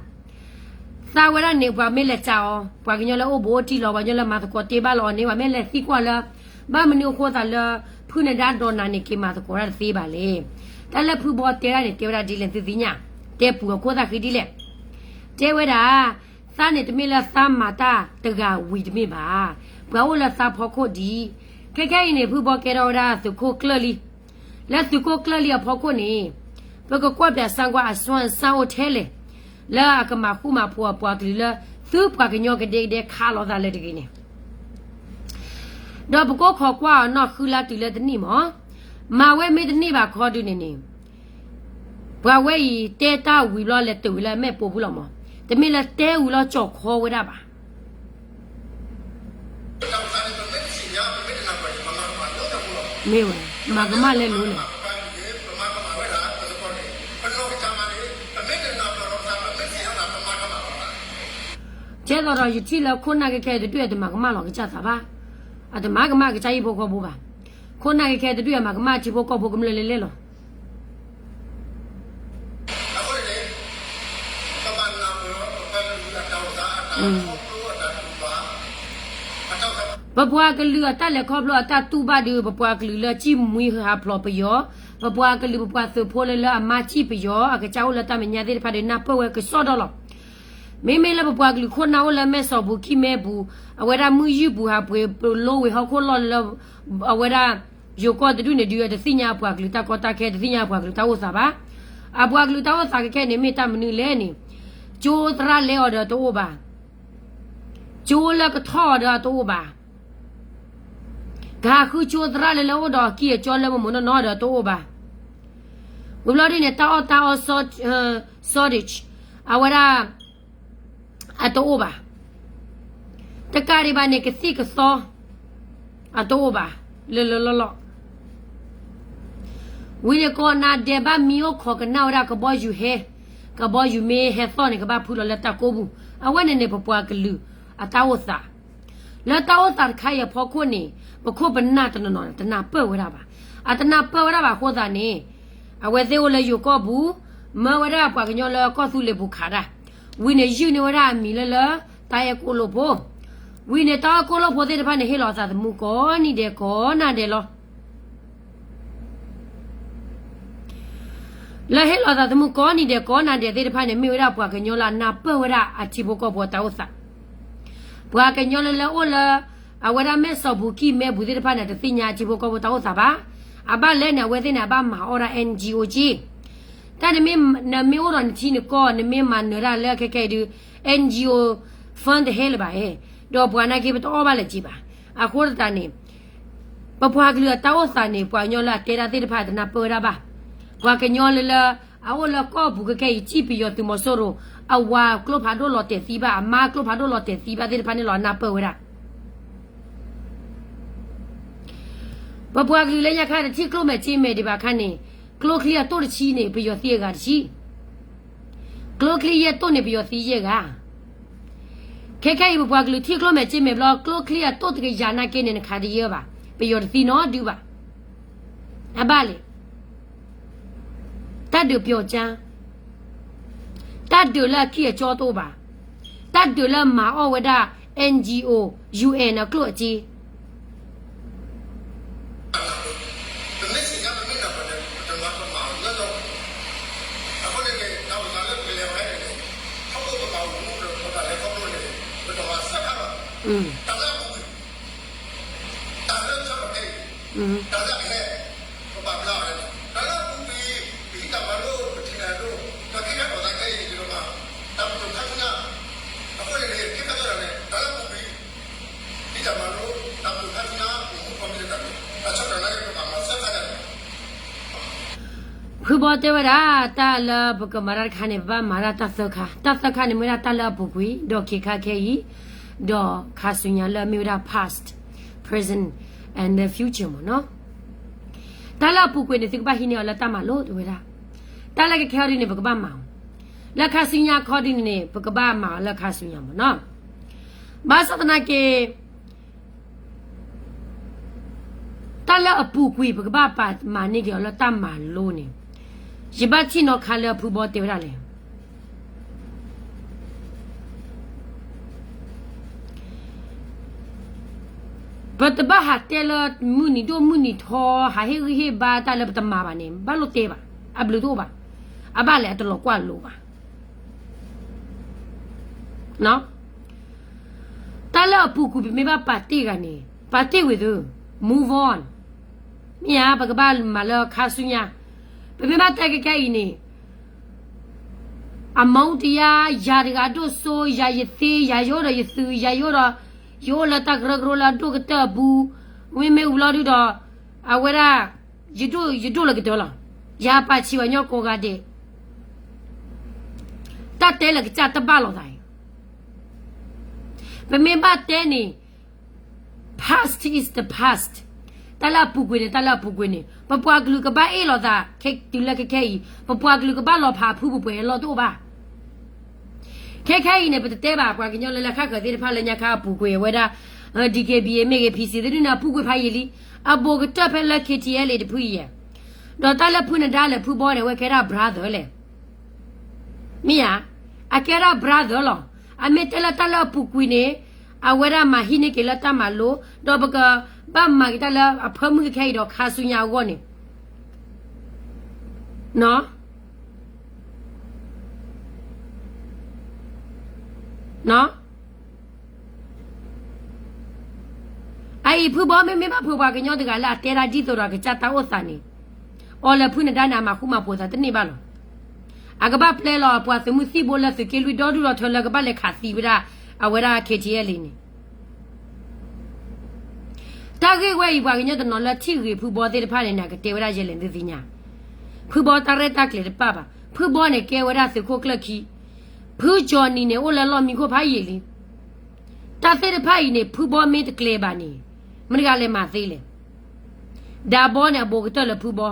သးဝဲဒၣ်န့ၣ် ပှၤမ့ၢ်လဲၤစံးအီၤ ပှၤကညီလၢအိၣ်ဘူးအိၣ်တံၢ်လီၤ ပှၤကညီလၢမၤသကိးတ့ၢ်ဘၣ်လီၤအီၤန့ၣ် ပှၤမ့ၢ်လဲၤသံကွၢ်လၢ ဘၣ်မနုၤအဃိသတးလၢ ဖုနဒါဒီးနၤန့ၣ် က့ၤမၤသကိးတၢ်တသ့ဘၣ်လဲၣ်. တၢ်လၢဖုဘီတဲဒၣ်န့ၣ် တဲဝဲဒၣ်ဒ်လဲၣ်သုသ့ၣ်ညါ, တဲပူၤအခိၣ်သၣ်ဃံဒ်လဲၣ်. တဲဝဲဒၣ် သးန့ၣ်တမ့ၢ်လၢသးမၤတၢ်တဂၤဝံၤတမ့ၢ်ဘၣ်. ပှၤအိၣ်လၢသးဖီခိၣ်ဒံး. ခဲခဲအံၤန့ၣ် ဖုဘီကဲထီၣ်ဝဲဒၣ်သုးခိၣ်ကျၢၢ်လံ. လၢသုးခိၣ်ကျၢၢ်လံအဖီခိၣ်န့ၣ် ပကကွၢ်ပၠးစၣ်ကွၢ်အစွမ်းအစၢ်အိၣ်ထဲလဲၣ် လၢအကမၤဃူမၤဖိးအပှၤကလုာ်လၢ သုပှၤကညီကဒဲကဒဲခးလိာ်သးလၢတဂ့ၤန့ၣ် ဒီးပကအိၣ်ခိးကွၢ်အီၤနီၢ်ဃုလါတုၤလၢတနံၣ်မး, မၤဝဲမ့ၢ်တန့ၢ်ဘၣ်ခီဒုးန့ၣ်န့ၣ် ပှၤဝဲအံၤတဲတၢ်ဝံၤဘျီလဲၤတုၤဝဲလၢအမဲာ်ပိာ်ပူၤလီၤမး, တမ့ၢ်လၢတဲဝံၤလီၤကၠီၣ်ခီဝဲဒၣ်ဘၣ်. မ့ၢ်ဝဲ မၤကမၣ်လဲလိၤန့ၣ် ကဲသိးဒီးယထံၣ်လၢခိၣ်နၢ်ခဲခဲတဒူၣ်အတမၤကမၣ်လီၤကစၢ်သးဘၣ်, အတမၤကမၣ်ကစၢ်ဟံၣ်ဖိဃီဖိဘၣ်. ခိၣ်နၢ်ခဲခဲတဒူၣ်အမၤကမၣ်ထံဖိကီၢ်ဖိကမျၢၢ်လဲလဲလီၤ. ပပှၤကလုာ်အတၢ်လဲၤခီဖျိအတၢ်တူၢ်ဘၣ်ဒီး ပပှၤကလုာ်လၢစံၣ်မှံဟးဖျိးပယီၤ, ပပှၤကလုာ်ပပှၤသုးဖိလၢလၢအမါစံၣ်ပယီၤ အကစၢ်အိၣ်လၢတၢ်မဲာ်ညါသ့ၣ်တဖၣ်ဒီးနၢ်ပၢၢ်ဝဲကစီဒီလီၤ. မ့မ့ၢ်လၢပပှၤကလုာ်ခိၣ်နၢ်အိၣ်လၢမဲၢ်စီၣ်ပူၤကံၢ်မဲပူၤ, အဝဲဒၣ်မုၢ်ယုၢ်ပူၤဟးပှ့ၤပလိဝ့ၤဟီၣ်ခိၣ်လီၢ်လၢ အဝဲဒၣ် ယိၤကီၢ်တဒူၣ်န့ၣ်ဒုး တသ့ၣ်ညါအပှၤကလုာ်တၢ်ကီတၢ်ခဲ တသ့ၣ်ညါအပှၤကလုာ်တၢ်အိၣ်သးဘၣ်. အပှၤကလုာ်တၢ်အိၣ်သးခဲခဲန့ၣ်မ့ၢ်တၢ်မနုၤလဲၣ်န့ၣ်, ကၠိသရၣ်လဲအီၤဒီးတအိၣ်ဘၣ်, ကၠိလၢကထီၣ်အီၤဒီးတအိၣ်ဘၣ်, ကဟးဃုကၠိသရၣ်လၢလၢအိၣ်ဒီးအကံၢ်အကၠီလၢမိၢ်မိၢ်နီၢ်နီၢ်ဒီးတအိၣ်ဘၣ်. ဝံၤဘျီဒ်န့ၣ် တၢ်အီၣ်တၢ်အီ shortage အဝဲဒၣ် အတအိၣ်ဘၣ်. တကးဒံးဘၣ်န့ၣ် ကသံၣ်ကသီ အတအိၣ်ဘၣ် လၢလၢလီၢ်လီၢ်. ဝံၤန့ၣ်ကိးနၤဒဲးဘၣ်မံအိၣ်ခိးကနၣ်ဝဲဒၣ်ကဘီယူၤဟဲ, ကဘီယူၤမ့ၢ်ဟဲသီၣ်န့ၣ် ကဘၣ်ဖုလီၤလၢတၢ်ကိးပူၤ. အဝဲန့ၣ်န့ၣ် ပပှၤကလုာ်အတၢ်အိၣ်သး လၢတၢ်အိၣ်သးတခါအံၤအဖီခိၣ်န့ၣ် ပခိၣ်ပနၢ်တနီၤနီၤ တနၢ်ပၢၢ်ဝဲဒၣ်ဘၣ်. အတနၢ်ပၢၢ်ဝဲဒၣ်ဘၣ်အဃိသတးန့ၣ် အဝဲသ့ၣ်အိၣ်လၢယိၤကီၢ်ပူၤ, မၢဝဲဒၣ်ပှၤကညီလၢကီၢ်သူလ့ၤပူၤခးဒၣ်, ဝံၤန့ၣ် ယုၢ်န့ၢ်ဝဲဒၣ်အမံၤလၢလၢ တၢ်အဲၣ်ကိၣ်လိၣ်ဖိ, ဝံၤန့ၣ် တၢ်အဲၣ်ကိၣ်လိၣ်ဖိသ့ၣ်တဖၣ်န့ၣ် ဟ့ၣ်လီၤအသးသမူကိးနံၤဒဲးကိးနၤဒဲးလီၤ. လၢဟ့ၣ်လီၤသးသမူကိးနံၤဒဲးကိးနၤဒဲးသ့ၣ်တဖၣ်န့ၣ် မ့ၢ်ဝဲဒၣ်ပှၤကညီလၢအနၢ်ပၢၢ်ဝဲဒၣ်အထံဖိကီၢ်ဖိအတၢ်အိၣ်သး, ပှၤကညီလၢလၢအိၣ်လၢ အဝဲဒၣ်မဲၢ်စီၣ်ပူၤကံၢ်မဲပူၤသ့ၣ်တဖၣ်န့ၣ် တသ့ၣ်ညါအထံဖိကီၢ်ဖိတၢ်အိၣ်သးဘၣ်. အဘၣ်လဲၣ်န့ၣ် အဝဲသ့ၣ်န့ၣ် အဘၣ်မၤအီၣ်ဒၣ် NGO က့ တၢ်နမ့ၢ် နမ့ၢ်အိၣ်ဒီးနထံနကီၢ် နမ့ၢ်မၤနၢၤတၢ်လၢခဲခဲအံၤဒုး NGO fund တဟဲလၢၤဘၣ်ဧါ, ဒီးပှၤနာ်က့ ပတအီၣ်ဘၣ်လၢၤက့ဘၣ်. အဃိသတးန့ၣ် ပပှၤကလုာ်အတၢ်အိၣ်သးန့ၣ် ပှၤကညီလၢအတဲတၢ်သ့ၣ်တဖၣ်တနၢ်ပၢၢ်ဝဲဒၣ်ဘၣ်. ပှၤကညီလၢလၢ အအိၣ်လၢကီၢ်ပူၤခဲခဲအံၤ စံၣ်ပယီၤသုးမီၤစိရိၤ, အဝၤကျိဖးဒိၣ်လီၤတဲာ်သံဘၣ်, အမါကျိဖးဒိၣ်လီၤတဲာ်သံဘၣ်သ့ၣ်တဖၣ်န့ၣ်လီၤ အနၢ်ပၢၢ်ဝဲဒၣ် ပပှၤကလုာ်လၢညါခါတထံၣ်ကျိၣ်မဲာ်စ့မဲာ်ဒံးဘၣ်ခါန့ၣ်, ကျိချံအတိၢ်တဆံန့ၣ် ပယီၤသံအဂၤတဆံ, ကျိချံယဲၢ်တိၢ်န့ၣ် ပယီၤသံယဲၢ်ဂၤ. ခဲခဲအံၤ ပပှၤကလုာ်ထံၣ်ကျိၣ်မဲာ်စ့မဲာ်ဘျီ ကျိချံအတိၢ်တကယၤနာ်က့န့ၣ် နခးတယဲၢ်ဘၣ်, ပယီၤတသံနီတဒုဘၣ်. အဘၣ်လဲၣ် တၢ်ဒုးပျီၤကၠါ, တၢ်ဒုးလၢအကံၢ်အကၠီတအိၣ်ဘၣ်, တၢ်ဒုးလၢမၤအီၣ်ဝဲဒၣ် NGO UN အကျိၣ်အစ့ ဖုဘီတဲဝဲဒၣ် တၢ်လၢပကမၤတၢ်တခါန့ၣ် ပဘၣ်မၤတၢ်တၢ်သၢခါ, တၢ်သၢခါန့ၣ် မ့ၢ်ဝဲဒၣ်တၢ်လၢအပူၤကွံာ် ဒီးခ့ခါခဲအံၤ, ဒီးခါဆူညါလၢအမ့ၢ်ဝဲဒၣ် past, present and the future မ့ၢ်နီၤ. တၢ်လၢအပူၤကွံာ်န့ၣ် သုကဘၣ်ဟံးန့ၢ်အီၤလၢတၢ်မၤလိတဝဲဒၣ်, တၢ်လၢကခဲအီၤဒ်န့ၣ် ပကဘၣ်မၤအီၤ, လၢခါဆူညါခီဒ်န့ၣ် ပကဘၣ်မၤအီၤလၢခါဆူညါမ့ၢ်နီၤ. ဘၣ်ဆၣ်သနာ်က့ တၢ်လၢအပူၤကွံာ် ပကဘၣ်ပာ်မၤန့ၢ်က့ၤအီၤလၢတၢ်မၤလိန့ၣ်, ယဘၣ်ထံၣ်နီၣ်ခါလၢဖုဘီတဲဝဲဒၣ်လဲၣ်, ပတဘၣ်ဟးတဲလၢမုၢ်နံၤဒိၣ်မုၢ်နံၤထီ ဟးဟ့ၣ်ဂံၢ်ဟ့ၣ်ဘါတၢ်လၢပတမၤဘၣ်န့ၣ် ဘၣ်လိၣ်တဲဘၣ်, အဘျုးတအိၣ်ဘၣ်, အဘၣ်လဲၣ်အတလီၤကွၢ်လိဘၣ်. တၢ်လၢအပူၤကွံာ် ပမ့ၢ်ဘၣ်ပာ်တ့ၢ်ဂၤန့ၣ် ပာ်တ့ၢ်ဝံၤသု, move on. မ့ၢ်ဧါ, ပကဘၣ်မၤလၢခါဆူညါ, ပမ့ၢ်ဘၣ်တဲကဲကဲအံၤန့ၣ် အမုန်းတရား, ယၤတဂၤဒိၣ်စိ, ယၤယသ့, ယၤယအိၣ်ဒီးယသုး, ယၤယအိၣ်ဒီး, ယအိၣ်လၢတၢ်ကရၢကရိလၢအဒိၣ်ကတၢၢ်အပူၤ, မ့မ့ၢ်ဝံၤဘျီဒုဒီး, အဝဲဒၣ်, ယဒိၣ်, ယဒိၣ်လၢကတၢၢ်လီၤ, ယၤပာ်ဆံးပှၤကညီကိးဂၤဒဲး, တၢ်တဲလၢကစၢ်တဘၣ်လိာ်သးအံၤ, ပမ့ၢ်ဘၣ်တဲန့ၣ် past is the past, တၢ်လၢအပူၤကွံာ်န့ၣ် တၢ်လၢအပူၤကွံာ်န့ၣ် ပပှၤကလုာ်ကဘၣ်အ့ၣ်လိာ်သး, တုၤလၢခဲခဲအံၤ ပပှၤကလုာ်ကဘၣ်လီၤဖးအဖုပှဲၤပှဲၤအလီၢ်တအိၣ်ဘၣ်. ခဲခဲအံၤန့ၣ် ပတတဲဘၣ် ပှၤကညီလၢလၢခါဃၢၤသ့ၣ်တဖၣ်လၢညါခါအပူၤကွံာ်ဝဲဒၣ်, DKBA မ့ၢ်ဂ့ၤ PC သ့ၣ်ဒုန့ၣ် အပူၤကွံာ်ဖးယံာ်လံ, အဘူးကတၢၢ်ဖဲလၢ KTLA တဖုအံၤယဲၢ်, ဒီးတၢ်လၢဖုနဒါလၢဖုဘီန့ၣ် အဝဲကဲဒၣ် brother လဲၣ် မ့ၢ်ဧါ, အကဲဒၣ် brother လီၤ. အမ့ၢ်တဲလၢတၢ်လၢအပူၤကွံာ်န့ၣ်, အဝဲဒၣ်မၤဟံးန့ၢ်က့ၤလၢတၢ်မၤလိ, ဒီးပကဘၣ်မၤက့ၤတၢ်လၢအဖၢမုၢ်ခဲအံၤဒီးခါဆူညါအဂီၢ်န့ၣ်, အအံၤဖုဘီမ့မ့ၢ်ဘၣ်ဖုးပှၤကညီတဂၤလၢအတဲဒၣ်ဒ်သိးဒီးကစၢ်တၢ်အိၣ်သးန့ၣ်, အီၤလၢဖုနဒါန့ၣ် အမၤဃူမၤဖိးသးတန့ၢ်ဘၣ်လီၤ. အကဘၣ်ပျဲလီၤပှၤသုးမုၢ်သံၣ်ဘိလၢသုးက့လွံၢ်ဒီဒူၣ်ဒီထၢလၢကဘၣ်လဲၤခးသံဝဲဒၣ်, အဝဲဒၣ် KTLA န့ၣ် တၢ်ဂ့ၢ်ဝဲအံၤ ပှၤကညီတနီၤလၢထံၣ်ဂ့ၤဖုဘီသ့ၣ်တဖၣ်န့ၣ် နကတဲဝဲဒၣ်ယဲလဲၣ်သုသ့ၣ်ညါ, ဖုဘီတၢ်ရဲၣ်တၢ်ကျဲၤတပၣ်ဘၣ်. ဖုဘီန့ၣ်ကဲဝဲဒၣ်သုးခိၣ်ကျၢၢ်ခံ, ဖုကၠီၤနံၤန့ၣ် အိၣ်လၢလီၢ်မံခိၣ်ဖးယံာ်လံ. တၢ်သ့ၣ်တဖၣ်အံၤန့ၣ် ဖုဘီမ့ၢ်တကျဲၤဘၣ်န့ၣ်, မတၤတဂၤလဲၤမၤသ့လဲၣ်. ဒၤဘီန့ၣ် အဘူးကတၢၢ်လၢဖုဘီ,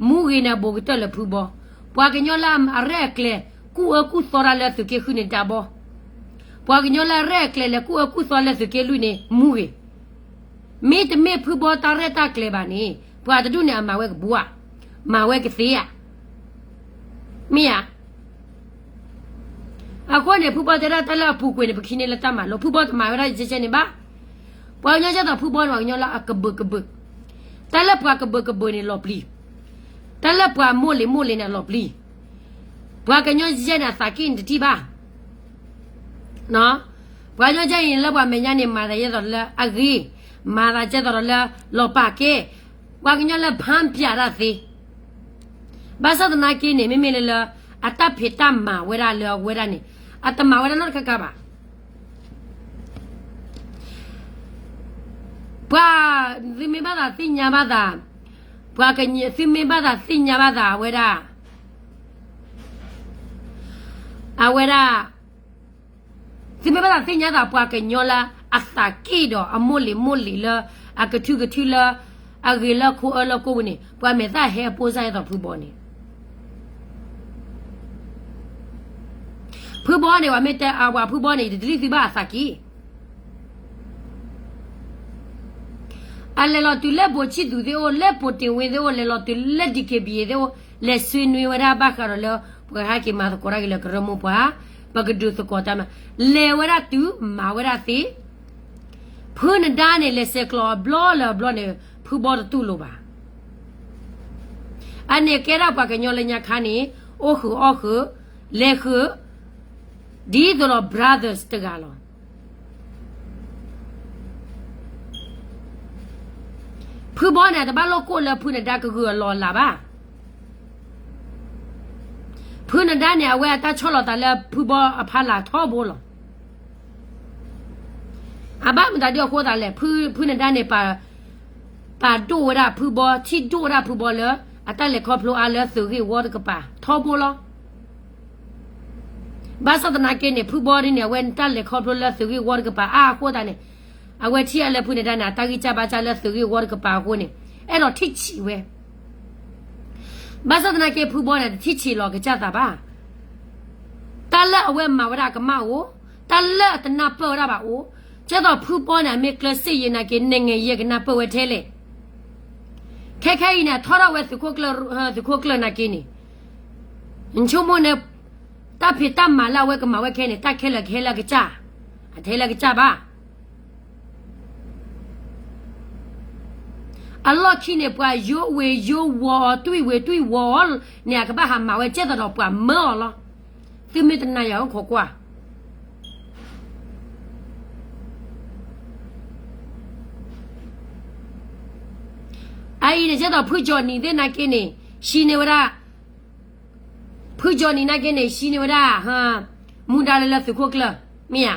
မူဂ့ၤန့ၣ် အဘူးကတၢၢ်လၢဖုဘီ, ပှၤကညီလၢအရဲၣ်အကျဲၤ ကူၣ်အၢကူၣ်သီတၢ်လၢသုးက့ဃုန့ၣ် ဒၤဘီ, ပှၤကညီလၢအရဲၣ်အကျဲၤလဲၤကူၣ်အၢကူၣ်သီလၢသုးက့လွံၢ်န့ၣ် မူဂ့ၤ. မ့တမ့ၢ်ဖုဘီတၢ်ရဲၣ်တၢ်ကျဲၤဘၣ်န့ၣ် ပှၤတဒူၣ်န့ၣ် အမၤဝဲကဘူးဧါ, မၤဝဲကသ့ဧါ, မ့ၢ်ဧါ. အဃိန့ၣ် ဖုဘီတဲဒၣ်တၢ်လၢအပူၤကွံာ်န့ၣ် ပကဟံးန့ၢ်လၢတၢ်မၤလိ, ဖုဘီတမၤဝဲဒၣ်ယဲၢ်ယဲၢ်န့ၣ်ဘၣ်. ပှၤကညီကဲသိးဖုဘီန့ၣ် ပှၤကညီလၢအကဘုးကဘုး, တၢ်လၢပှၤကဘုးကဘုးန့ၣ်လီၤပျံၤ, တၢ်လၢပှၤမိၢ်လ့ၤမိၢ်လ့ၤန့ၣ်လီၤပျံၤ, ပှၤကညီယဲၢ်န့ၣ် အသးက့ၣ်န့ၣ်တထံၣ်ဘၣ် ပှၤကညီကဲအံၤန့ၣ် လၢပှၤမဲာ်ညါန့ၣ် မၤသးဒ်သိးလၢအဂ့ၤ, မၤသးဒ်သိးဒီးလၢလီၤပာ်ကဲ, ပှၤကညီလၢဖၣ်ပၠးတၢ်သ့, ဘၣ်ဆၣ်သနာ်က့န့ၣ် မ့မ့ၢ်လၢလၢ အတၢ်ဖံးတၢ်မၤဝဲဒၣ်လၢအဝဲဒၣ်န့ၣ် အတမၤဝဲဒၣ်နီတခါခါဘၣ်. ပှၤ, သုမ့ၢ်ဘၣ်သးသ့ၣ်ညါဘၣ်သး, ပ ပှၤကညီ သုမ့ၢ်ဘၣ်သးသ့ၣ်ညါဘၣ်သးအဝဲဒၣ် အဝဲဒၣ် သုမ့ၢ်ဘၣ်သးသ့ၣ်ညါသး ပှၤကညီလၢအသးက့ၣ်ဒီးအမိၢ်လံၤမိၢ်လံၤလၢ အကထုကထုလၢ အဂ့ၤလၢခိအၢလၢကိးပူၤန့ၣ် ပှၤမဲာ်သၣ်ဟဲအပိၢ်စၢ်ယဲသိးဖုဘီန့ၣ် ဖုဘီန့ၣ် ပှၤမ့ၢ်တဲအဝဲဖုဘီန့ၣ် ယတဒ်လံသုဘၣ်အသးက့ၣ် အလဲၤလီၤတုၤလၢဘိးဆံၣ်သူးသ့ၣ်အိၣ် လၢဘိးတ့ၢ်ဝ့သ့ၣ်အိၣ် လဲၤလီၤတုၤလၢ ဒီးက့ဘံသ့ၣ်အိၣ် လဲၤဆွေးနွေးဝဲဒၣ်ဘၣ်ဃးဒီးလၢ ပှၤဟဲက့ၤမၤသကိးတၢ်က့ၤလၢကရၢမိၢ်ပှၢ် ပကဒုးသကိးတၢ်မၤ လဲၤဝဲဒၣ်တုၤမၤဝဲဒၣ်သ့ ဖုနဒါန့ၣ် လဲၤဆဲးကျိးအဘျီလၢအဘျီန့ၣ် ဖုဘီတတူၢ်လိာ်ဘၣ်. အန့ၣ်ကဲဒၣ်ပှၤကညီလၢညါခါန့ၣ် အိၣ်ဃုာ်အီၣ်ဃုာ် လဲၤဃုာ် ဒ်သိးဒီး brothers တဂၤလီၤ. ဖုဘီန့ၣ် အတဘၣ်လိၣ်ကိၣ်လၢဖုနဒါကဂုာ်အလီၢ်အလၤဘၣ်. ဖုနဒါန့ၣ် အဝဲအတၢ်ဆီၣ်လီၤသးလၢဖုဘီအဖီလာ်ထီဘိလီၤ. အဘၣ်မတၤဒုအဃိသးလဲၣ်, ဖု, ဖုနဒါန့ၣ် ပာ်ဒိၣ်ဝဲဒၣ်ဖုဘီ, ထံၣ်ဒိၣ်ဝဲဒၣ်ဖုဘီလၢ အတၢ်လဲၤခီဖျိအါလၢသုးဂ့ၢ်ဝီတကပၤ ထီဘိလီၤ. ဘၣ်ဆၣ်သနာ်က့န့ၣ် ဖုဘီဒ်န့ၣ် အဝဲတၢ်လဲၤခီဖျိလၢသုးဂ့ၢ်ဝီတကပၤအါအဃိသတးန့ၣ် အဝဲထံၣ်အါလၢဖုနဒါန့ၣ် အတၢ်ဂံၢ်စၢ်ဘါစၢ်လၢသုးဂ့ၢ်ဝီတကပၤအဃိန့ၣ် အဲၣ်ဒိးထံၣ်ဆံးဝဲ. ဘၣ်ဆၣ်သနာ်က့ ဖုဘီန့ၣ် တထံၣ်ဆံးလီၤကစၢ်သးဘၣ်. တၢ်လၢအဝဲမၤဝဲဒၣ်အကမၣ်အိၣ်, တၢ်လၢအတနၢ်ပၢၢ်ဝဲဒၣ်ဘၣ်အိၣ်, ကဲသိးဖုဘီန့ၣ် အမ့ၢ်ကျၢၤစ့ၣ်ယဲနာ်က့ နဲၣ်ငဲၤယဲကနၢ်ပၢၢ်ဝဲထဲလဲၣ်. ခဲခဲအံၤန့ၣ် ထီထီၣ်ဝဲသုးခိၣ်ကျၢၢ်, သုးခိၣ်ကျၢၢ်နာ်က့န့ၣ် နဆိကမိၣ်န့ၣ် တၢ်ဖံးတၢ်မၤလၢအဝဲကမၤဝဲခဲန့ၣ် တၢ်ခဲလၢာ်ကဟဲလၢအကစၢ်, အတဟဲလၢအကစၢ်ဘၣ်. အလီၢ်ခံန့ၣ် ပှၤယိဝ့ၤယိဝီၤအီၤ တွံၢ်ဝ့ၤတွံၢ်ဝီၤအီၤန့ၣ် အကဘၣ်ဟးမၤဝဲကဲသိးဒီးပှၤမၢအီၤလီၤ. သုမ့ၢ်တနာ်ယၤအိၣ်ခိးကွၢ် အအံၤန့ၣ် ကဲသိးဖုကၠီနံၤသ့ၣ်နာ်က့န့ၣ် ဟံးန့ၢ်ဝဲဒၣ်, ဖုကၠီနံၤနာ်က့န့ၣ် ဟံးန့ၢ်ဝဲဒၣ် မူဒါလၢလၢသုးခိၣ်ကျၢၢ်, မ့ၢ်ဧါ.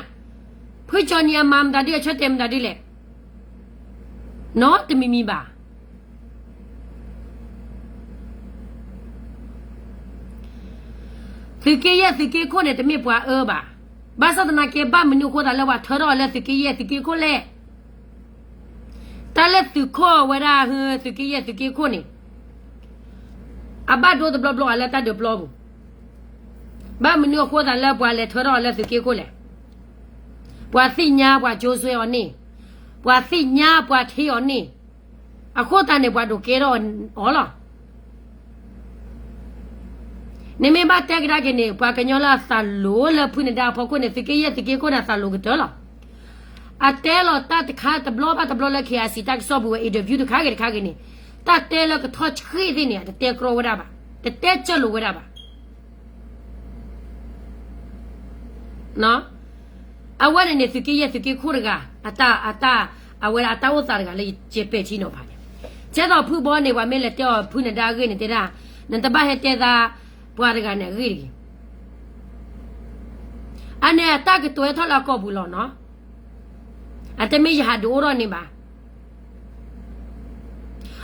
ဖုကၠီနံၤအမၤမတၤဒု အဆၢတဲာ်မတၤဒုလဲၣ်, နီတမံၤမံၤဘၣ်. သုးက့ယဲၢ်သုးက့ခိၣ်န့ၣ် တမ့ၢ်ပှၤအၢဘၣ်. ဘၣ်ဆၣ်သနာ်က့ ဘၣ်မနုၤအဃိသတးလၢပှၤထၢထီၣ်အီၤလၢသုးက့ယဲၢ်သုးက့ခိၣ်လဲၣ်. တၢ်လၢသုးခိၣ်ဝဲဒၣ် သုးက့ယဲၢ်သုးက့ခိၣ်န့ၣ် အဘၣ်ဒိတဘျီဘျီအလၢတၢ်ဒုးပျီပူၤ, ဘၣ်မနုၤအဃိသတးလၢပှၤလဲၤထၢထီၣ်အီၤလၢသုးက့ခိၣ်လဲၣ်. ပှၤသ့ၣ်ညါပှၤကၠိစွဲအီၤန့ၣ်, ပှၤသ့ၣ်ညါပှၤထ့အီၤန့ၣ်, အဃိသတးန့ၣ် ပှၤဒိးကဲထီၣ်အီၤလီၤ. နမ့ၢ်ဘၣ်တဲကဒါက့ၤန့ၣ် ပှၤကညီလၢအသးလိၤလၢဖုနဒါအဖီခိၣ်န့ၣ် သုးက့ယဲၢ်သုးက့ခိၣ်န့ၣ် အသးလိၤကတၢၢ်လီၤ. အတဲလီၤတၢ်တခါတဘျီဘၣ်တဘျီလၢ KIC တၢ်ကစီၣ်ပူၤဝဲ interview တခါဂ့ၤတခါဂ့ၤန့ၣ် တၢ်တဲလၢကထီၣ်ဆှံသ့ၣ်န့ၣ် အတတဲကြီဝဲဒၣ်ဘၣ်, တတဲကၢလိာ်ဝဲဒၣ်ဘၣ်. အဝဲန့ၣ်န့ၣ် သုးက့ယဲၢ်သုးက့ခိၣ်တဂၤ အတၢ်, အတၢ်, အဝဲဒၣ်အတၢ်အိၣ်သးတဂၤလၢယပဲာ်ထံနီၤဖးန့ၣ်, ကဲသိးဖုဘီန့ၣ် ပှၤမ့ၢ်လဲၤတဲအီၤဖုနဒါအဂ့ၢ်န့ၣ်တဲဒၣ်, နတဘၣ်ဟဲတဲသးပှၤတဂၤန့ၣ်အဂ့ၢ်တဂ့ၤ. အန့ၣ်အတၢ်ကတိၤဟဲထီၣ်လၢအကိာ်ပူၤလီၤနီၤ. အတမ့ၢ်ယဟးဒုးအိၣ်ထီၣ်န့ၣ်ဘၣ်.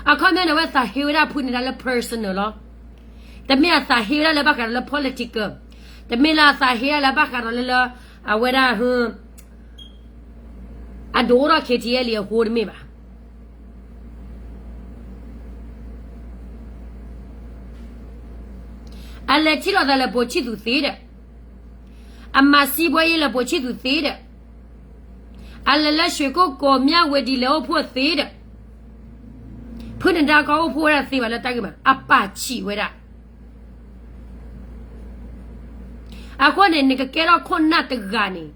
အခီပညီန့ၣ် အဝဲသးဟ့ဝဲဒၣ်ဖုနဒါလၢ personal လီၤ. တမ့ၢ်အသးဟ့ဝဲဒၣ်လၢဘၣ်ဃးဒီးလၢ political, တမ့ၢ်လၢအသးဟ့ဒၣ်လၢဘၣ်ဃးဒီးလၢလၢ အဝဲဒၣ် အဒုးအိၣ်ထီၣ် KTLA အဃိတမ့ၢ်ဘၣ်. အလဲၤထံၣ်လိာ်သးလၢဘိးဆံၣ်သူးသ့ဒီး, အမၤစံးဘှဲယဲလၢဘိးဆံၣ်သူးသ့ဒီး, အလဲၤလၢ ရွှေကုက္ကို မြဝတီ လဲၤအိၣ်ဖှိၣ်သ့ဒီး, ဖုနဒါကီအိၣ်ဖှိၣ်ဝဲဒၣ်သ့ဘၣ်လၢတၢ်ဂ့ၢ်မး အပာ်ဆံးဝဲဒၣ်. အဃိန့ၣ် နကကဲထီၣ်ခိၣ်နၢ်တဂၤန့ၣ်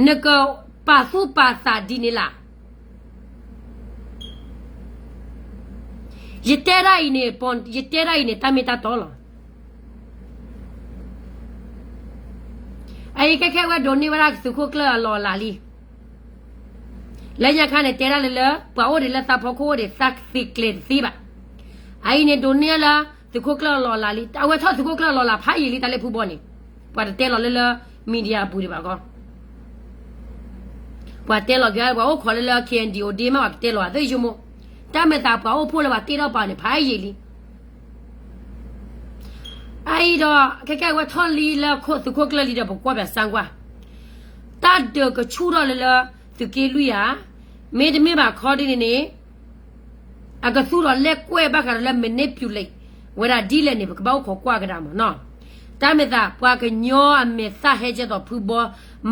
နကပာ်သူၣ်ပာ်သးဒ်န့ၣ်လၢ ယတဲဒၣ်အံၤန့ၣ်, ယတဲဒၣ်အံၤန့ၣ် တၢ်မ့ၢ်တၢ်တီလီၤ. အအံၤခဲခဲဝဲဒိးန့ၢ်ဝဲဒၣ် သုးခိၣ်ကျၢၢ်အလီၢ်အလၤလံ. လၢညါခါန့ၣ် တဲဒၣ်လၢလၢ ပှၤအိၣ်ဒံးလၢသးဖီခိၣ်အိၣ်ဒံး သးသ့ကျဲၤတသ့ဘၣ်. အအံၤန့ၣ် ဒိးန့ၢ်လၢ သုးခိၣ်ကျၢၢ်အလီၢ်အလၤလံ. အဝဲထီၣ်သုးခိၣ်ကျၢၢ်အလီၢ်အလၤဖးယံာ်လံ တၢ်လၢဖုဘီန့ၣ်. ပှၤတတဲလီၤလၢလၢ media အပူၤဒံးဘၣ်ကီ. ပှၤတဲလီၤက့ၤ ပှၤအိၣ်ခိးလၢလၢ KNDO ဒ့မး ပှၤကတဲလီၤအသးယိမိၢ်. တၢ်မဲာ်သးပှၤအိၣ်ဖှိၣ်လၢပှၤတ့ထီၣ်ပာ်န့ၣ် ဖးယံာ်လံ. အအံၤဒီး ခဲကဲဝဲထီၣ်လံလၢသုးခိၣ်ကျၢၢ်လံဒီး ပကွၢ်ပၠးစၣ်ကွၢ်, တၢ်ဒုးကဆူၣ်ထီၣ်လၢလၢ သုးက့လွံၢ်ဧါ, မ့တမ့ၢ်ဘၣ်ခီဒ်န့ၣ်န့ၣ် အကသူၣ်ထီၣ်လဲၣ်ကွဲၢ်ဘၣ်ဃးဒီးလၢ manipulate ဝဲဒၣ်ဒ်လဲၣ်န့ၣ် ပကဘၣ်အိၣ်ခိးကွၢ်ကဒါမ့ၢ်နီၤ. တၢ်မဲာ်သး ပှၤကညီအမဲာ်သၣ်ဟဲကဲသိးဖုဘီ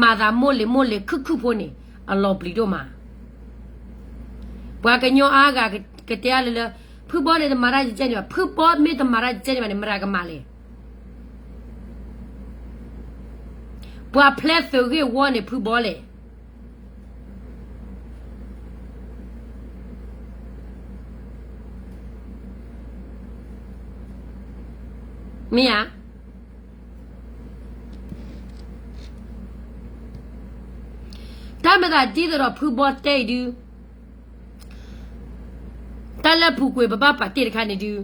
မၤသးမိၢ်လ့ၤမိၢ်လ့ၤခုၣ်ခုၣ်ဖိန့ၣ် အလီၤပျံၤဒိၣ်မး. ပှၤကညီအါဂၤကတဲအါလၢလၢ ဖုဘီန့ၣ်တမၤတၢ်ယကဲန့ၣ်ဘၣ်, ဖုဘီမ့ၢ်တမၤတၢ်ယကဲန့ၣ်ဘၣ်န့ၣ် မတၤကမၤလဲၣ်. ပှၤဖျဲးသုးဂ့ၢ်ဝီန့ၣ် ဖုဘီလဲၣ်. မ့ၢ်ဧါ. တၢ်မၤသးဒ်သိးဒီးဖုဘီတဲအံၤဒုး တၢ်လၢပူၤကွံာ်ပဘၣ်ပာ်တ့ၢ်တခါန့ၣ်ဒုး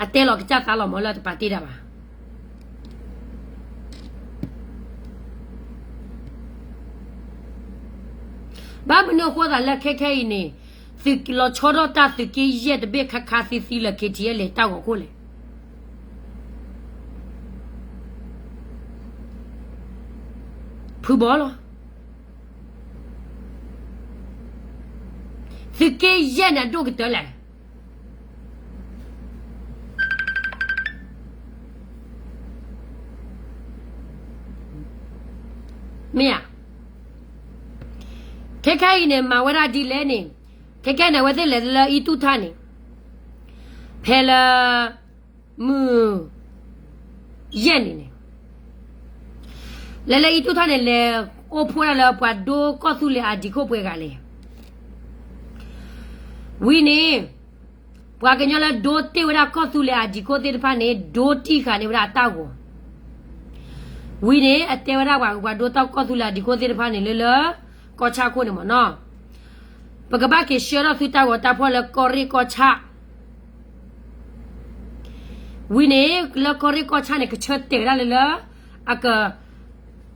အတဲလီၤကစၢ်သးလီၤမးလၢတပာ်တ့ၢ်ဒၣ်ဘၣ်. ဘၣ်မနုၤအဃိသးလၢခဲခဲအံၤန့ၣ် သုးလီၤဆီထီၣ်တၢ်သုးက့ယဲၢ်တဘ့ၣ်ခါခါသံသံလၢ KTLA တၢ်ဂီၤခိၣ်လဲၣ်. ဖုဘီလီၤ. သုးက့ယဲၢ်န့ၣ်အဒိၣ်ကတၢၢ်လဲၣ်. မ့ၢ်ဧါ. ခဲခဲအံၤန့ၣ် မၤဝဲဒၣ်ဒ်လဲၣ်န့ၣ်, ခဲခဲန့ၣ် အဝဲသ့ၣ်လဲၤလၢအံၣ်တူၣ်ထၣ်န့ၣ် ဖဲလၢ မုၢ်ယဲၢ်နံၤန့ၣ် လဲၤလၢအံၣ်တူၣ်ထၣ်န့ၣ် လဲၤအိၣ်ဖှိၣ်ဒၣ်လၢပှၤဒိကီၢ်သူလ့ၤအဒံးခိၣ်ပှဲၤဂၤလဲၣ်. ဝံၤန့ၣ် ပှၤကညီလၢဒိတ့ၢ်ဝဲဒၣ်ကီၢ်သူလ့ၤအဒံးခိၣ်သ့ၣ်တဖၣ်န့ၣ် ဒိတံၢ်ဃာ်န့ၢ်ဝဲဒၣ်အတၢ်ဂီၤ. ဝံၤန့ၣ် အတဲဝဲဒၣ်ပှၤ ပှၤဒိတၢ်ကီၢ်သူလ့ၤအဒံးခိၣ်သ့ၣ်တဖၣ်န့ၣ် လၢလၢ ကီၢ်ဆၣ်ခိၣ်န့ၣ်မ့ၢ်နီၤ, ပကဘၣ်က့ၤဆှၢထီၣ်သုတၢ်ဂီၤတၢ်ဖီၣ်လၢကီၢ်ရ့ၣ်ကီၢ်ဆၣ် ဝံၤန့ၣ် လၢကီၢ်ရ့ၣ်ကီၢ်ဆၣ်န့ၣ် ကဆၢတဲာ်ဝဲဒၣ်လၢလၢ အက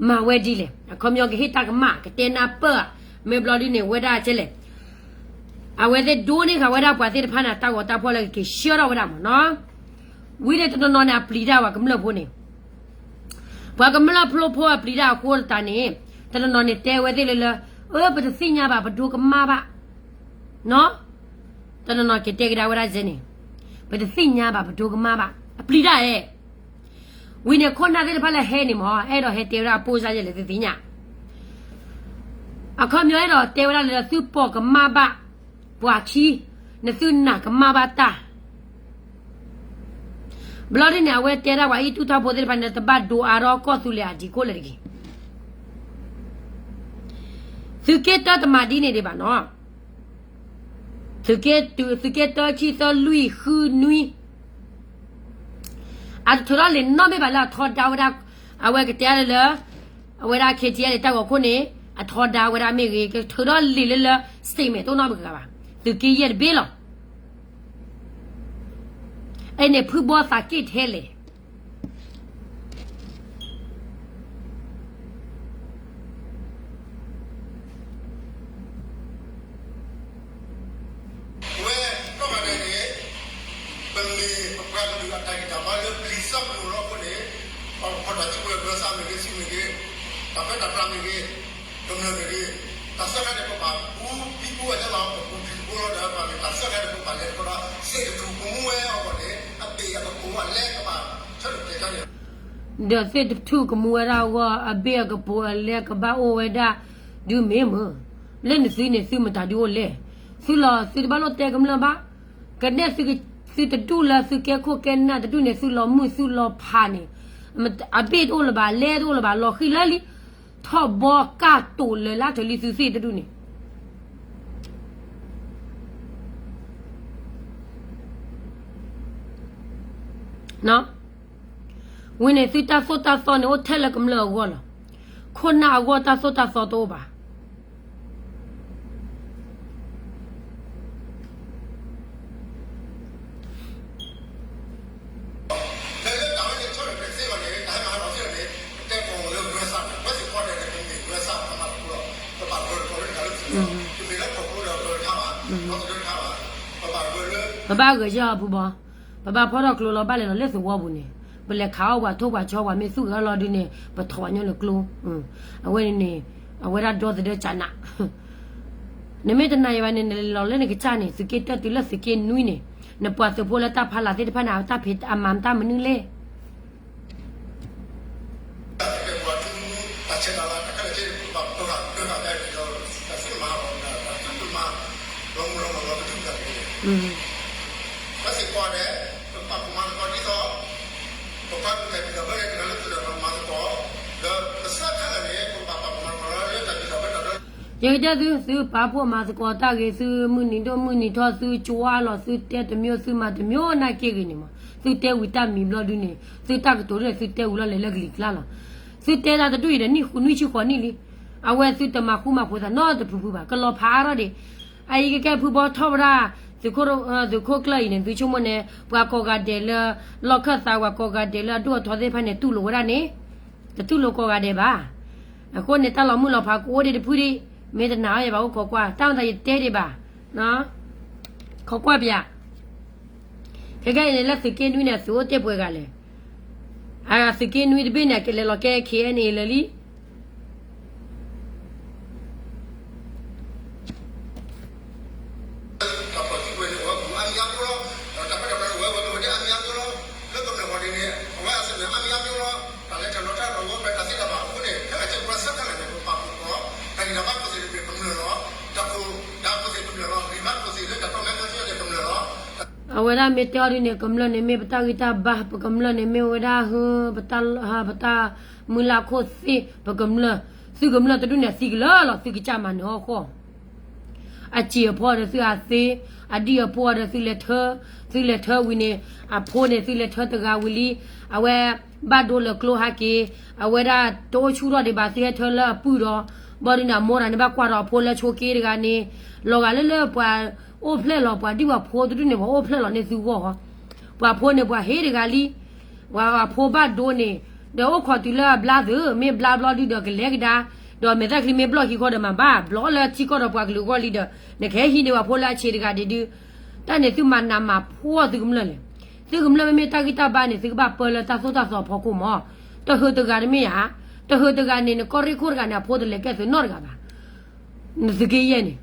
မၤဝဲဒ်လဲၣ်, အခီပညီကဟ့ၣ်တၢ်ကမၣ် ကတဲနၢ်ပၢၢ်, မ့ၢ်ဘျီဒ်န့ၣ် ဝဲဒၣ်ကဲလဲၣ်, အဝဲသ့ၣ်ဒိန့ၢ်ဃာ်ဝဲဒၣ်ပှၤသ့ၣ်တဖၣ်န့ၣ် တၢ်ဂီၤတၢ်ဖီၣ်လၢကက့ၤဆှၢထီၣ်ဝဲဒၣ်မ့ၢ်နီၤ, ဝံၤန့ၣ်တနီၤနီၤန့ၣ် အပျံၤတၢ်ပှၤကမျၢၢ်ဖိန့ၣ် ပှၤကမျၢၢ်ဖျိဖိအပျံၤတၢ်အဃိသတးန့ၣ် တနီၤနီၤန့ၣ်တဲဝဲသ့ၣ်လၢလၢ အၢ ပတသ့ၣ်ညါဘၣ် ပဒိကမၣ်ဘၣ်, နီၤ, တနီၤနီၤကတဲကဒါဝဲဒၣ်စဲန့ၣ်, ပတသ့ၣ်ညါဘၣ် ပဒိကမၣ်ဘၣ် အပျံၤတၢ်ဧဲ, ဝံၤန့ၣ်ခိၣ်နၢ်သ့ၣ်တဖၣ်လၢဟဲန့ၣ်မ့ၢ် အဲၣ်ဒိးဟဲတဲဝဲဒၣ်ပိၢ်စၢ်ယဲၢ်လဲၣ်သ့ၣ်သ့ၣ်ညါ, အခီပညီအဲၣ်ဒိးတဲဝဲဒၣ်လၢလၢသုပိာ်ကမၣ်ဘၣ် ပှၤခံ, နသုနာ်ကမၣ်ဘၣ်တၢ် ဘျီဒ်န့ၣ် အဝဲတဲဒၣ်ပှၤအံၣ်တူၢ်ထီၣ်ဖိသ့ၣ်တဖၣ်န့ၣ် တဘၣ်ဒိအါထီၣ်ကီၢ်သူလ့ၤအဒံးခိၣ်လၢၤတဂ့ၤ, သုးက့တၢတမၤဒ်န့ၣ်ဒံးဘၣ်နီၤ, သုးက့တၢ ခံ သၢ လွံၢ် ဃု နွံ, အတထုးထီၣ်လံာ်နီတမ့ၢ်ဘၣ်လၢအထီဒါဝဲဒၣ်, အဝဲကတဲလၢလၢ အဝဲဒၣ် KTLA တၢ်ဂီၤခိၣ်န့ၣ် အထီဒါဝဲဒၣ်မ့ၢ်ဂ့ၤ ကထုးထီၣ်လံာ်လၢလၢ statement တအိၣ်နီတမံၤဂၤဘၣ်, သုးက့ယဲၢ်တဘ့ၣ်လီၤ, အဲန့ၣ်ဖုဘီသးက့ၣ်ထဲလဲၣ် ဝဲ ကီၢ်ဂၤဒဲးန့ၣ် ပမ့ၢ်ပပှၤကလုာ်အတၢ်ဂံၢ်တၢ်ဘါလၢ ပျံၤစၢ်ပျီလီၤအဃိန့ၣ် ပှၤကီၢ်တၢ်စုကဝဲၤဘၢစၢ်မ့ၢ်ဂ့ၤ စုမ့ၢ်ဂ့ၤ တၢ်ပၢတၢ်ပြးမ့ၢ်ဂ့ၤ ကမျၢၢ်မ့ၢ်ဂ့ၤ တၢ်စၢဃာ်န့ၣ် ပဘၣ်ပူၤဖံးပူၤဝဲဒၣ်လီၤ ပပူၤဖံးပူၤလီၤဒီး ပမ့ၢ်တၢ်စၢဃာ်န့ၣ် ပဘၣ်လဲၤတခီဒီး သ့ၣ်တထူၣ်ကမူဝဲအဂီၢ်န့ၣ် အဘ့ၣ်အကပိာ်အလဲကဘၣ် ဆၢထၢၣ်တဲခါန့ၣ် ဒီးသ့ၣ်တထူၣ်ကမူဝဲဒၣ်အဂီၢ် အဘ့ၣ်အကပိာ်အလဲကဘၣ်အိၣ်ဝဲဒၣ် ဒုးမ့ၢ်မ့ၢ် လၢနသုန့ၣ် သုမတၤဒုးအိၣ်လဲၣ်, သုလီၤ သုတဘၣ်လိၣ်တဲကမျၢၢ်ဘၣ်, ကနဲၣ်သုတဒူၣ်လၢသုကဲခိၣ်ကဲနၢ်တဒူၣ်န့ၣ် သုလီၤမုၢ်သုလီၤဖးန့ၣ်, အဘ့ၣ်တအိၣ်လၢၤဘၣ် လဲတအိၣ်လၢၤဘၣ် လီၤဃံၤလၢလံ, ထီၣ်ဘီကၢ်တိာ်လၢလၢထၢၣ်လံသုသ့ၣ်တဒူၣ်န့ၣ် ဝံၤန့ၣ် သုတၢ်သိၣ်တၢ်သီန့ၣ် အိၣ်ထဲလၢကမျၢၢ်အဂီၢ်လီၤ. ခိၣ်နၢ်အဂီၢ်တၢ်သိၣ်တၢ်သီတအိၣ်ဘၣ်. လၢတၢ်ဝဲန့ၣ် ဆီၣ်ထွဲသ့ဘၣ်န့ၣ် တၢ်ဟဲမၤဟးထီၣ်သ့ဘၣ်န့ၣ် ပတဲကီၢ်လၢ ဘၢဆၣ် ဝဲသ့ၣ်ကီၢ်ဒဲးန့ၣ် မ့ၢ်ဘၢဆၣ် ပမၤတပူၤလီၤ ပဘၣ်ဘၢတကီၢ်လၢတၢ်လၢပစံးလီၤ တမ့ၢ်လၢကီၢ်ဖိဒီးဘၢတခါဘၣ် ဒီးတဘၢတခါဘၣ် ပဘၣ်ဂဲၤဆၢထၢၣ်ဖုဘီ, ပဘၣ်ဖီၣ်ထီၣ်ကျိလီၤဘၣ်လဲၤလီၤလၢသဝီပူၤန့ၣ်, ပလဲၤခးအီၣ်ပှၤထိၣ်ပှၤဆီ ပှၤမ့ၢ်သူၣ်ဂဲၤအီၣ်လီၤဒုန့ၣ် ပထီၣ်ပှၤညီလၢကျိ, အဝဲန့ၣ်န့ၣ် အဝဲဒၣ်ဒီသဒၢကနး, နမ့ၢ်တနာ်ယဘၣ်န့ၣ် နလဲၤလီၤလၢနကစၢ်န့ၣ် သုးက့တၢတုၤလၢသုးက့နွံန့ၣ်, နပှၤသုးဖိလၢတၢ်ဖီလာ်သ့ၣ်တဖၣ်န့ၣ် အတၢ်ဖံးအမၤမတၢ်မနုၤလဲၣ် ယကတဲသု, သုပာ်ဖှိၣ်မၤသကိးတၢ်ဂ့ၤ, သုမုၢ်နံၤဒိၣ်မုၢ်နံၤထီၣ်, သုကဝါလီၤ, သုတဲတမျိုး, သုမၤတမျိုးနာ်က့ဂ့ၤန့ၣ်မး, သုတဲဝံၤတၢ်မံၤဘျီဒုန့ၣ်, သုတၢ်ကတိၤဒ်န့ၣ် သုတဲဝံၤလီၤလဲၤလၢကလံၤကျါလီၤ. သုတဲတၢ်တဒူၣ်အံၤဒီးနံၣ်ဃုနွံဆံဃိးနံၣ်လံ, အဝဲသုတမၤဃူမၤဖိးသးနီတဖုဖုဘၣ်, ကလီၤဖးအါထီၣ်ဒံး, အအံၤကကဲဖုဘီထီၣ်ဝဲဒၣ်, သုးခိၣ်, သုးခိၣ်ကျၢၢ်အံၤန့ၣ် သုဆိကမိၣ်န့ၣ် ပှၤကိးဂၤဒဲးလၢ လီၢ်ခၢၣ်သး ပှၤကိးဂၤဒဲးလၢအဒိၣ်အထီသ့ၣ်တဖၣ်န့ၣ် တူၢ်လိာ်ဝဲဒၣ်န့ၣ် တတူၢ်လိာ်ကိးဂၤဒဲးဘၣ်. အဃိန့ၣ် တၢ်လီၤမုၢ်လီၤဖးကအိၣ်ဒံးတဖုဒံး, မ့ၢ်တနာ်အီၤယဘၣ်အိၣ်ခိးကွၢ်, တၢ်မၤသးယတဲဒံးဘၣ်, ခိးကွၢ်ပယၤ, ခဲကဲအံၤန့ၣ် လၢသုးက့နွံန့ၣ် သုးအိၣ်တ့ၢ်ပှဲၤဂၤလဲၣ်, အသုးက့နွံတဘ့ၣ်န့ၣ် အကလဲၤလီၤကဲ ခ့ၣ်အဲၣ်အ့ၣ် လၢာ်လံ အဝဲဒၣ်မ့ၢ်တဲအီၤဒ်န့ၣ် ကမျၢၢ်န့ၣ်မ့ၢ်ပတၢ်ဂံၢ်တၢ်ဘါ, ပကမျၢၢ်န့ၣ်မ့ၢ်ဝဲဒၣ်ဟၢ ပတၢ်, ပတၢ်မုၢ်လၢ်ခိၣ်သ့ၣ်, ပကမျၢၢ်, သုကမျၢၢ်တဒူၣ်န့ၣ်သံကလၢာ်လီၤ, သုကစၢ်မၤနၢၤဟီၣ်ဃီ အစ့ၣ်အဖီဒီးသုအသ့, အဒံၣ်အဖိဒီးသုလဲၤထၢ, သုလဲၤထၢဝံၤန့ၣ်, အဖိန့ၣ်သုလဲၤထၢတဂၤဝံၤလံ, အဝဲဘၣ်ဒိလၢကျိဟဲက့ၤ, အဝဲဒၣ်တအိၣ်ဆူၣ်ထီၣ်ဒံးဘၣ် သုဟဲထၢလၢအပုၢ်ဒီး, ဘၣ်ဒုးန့ၣ်အမိၢ်တဂၤန့ၣ် ဘၣ်ကွၢ်ဒီးအဖိလၢဆိက့တဂၤန့ၣ်, လီၤဂာ်လၢလၢပှၤအိၣ်ဖျဲၣ်လီၤ, ပှၤဒံၣ်ပှၤဖိတဒူၣ်န့ၣ် ပှၤအိၣ်ဖျဲၣ်လီၤန့ၢ်သုဂီၢ်ဃီ, ပှၤဖိန့ၣ်ပှၤဟ့ၣ်တဂၤလံ ပှၤအဖိဘၣ်ဒိန့ၣ်, ဒီးအိၣ်ခိးတုၤလၢအဘျါသုး, မ့ၢ်ဘျါဘျီဒုဒီးကလဲၤကဒါ, ဒီးမဲာ်သၣ်ချံမ့ၢ်ဘျီၣ်ခံခီဒီးမၤဘၣ်ဘျီလၢထံကီၢ်ဒီးပှၤကလုာ်အဂီၢ်လံဒီး, နကဟဲဟံးန့ၢ်ပှၤဖိလၢအဆံးတဂၤဒံးဒု, တၢ်န့ၣ်သုမၤနးမၤဖှီၣ်သုကမျၢၢ်လဲၣ်. သုကမျၢၢ်မ့မ့ၢ်တၢ်ဂံၢ်တၢ်ဘါန့ၣ် သုကဘၣ်ပၢလၢတၢ်သိၣ်တၢ်သီအဖီခိၣ်မး, တဟၢတဂၤတမ့ၢ်ဧါ, တဟၢတဂၤန့ၣ် နကီၢ်ရ့ၣ်ခိၣ်တဂၤန့ၣ် အဖိတလဲၤကဲသုးနီတဂၤဘၣ် နသုးက့ယဲၢ်န့ၣ်,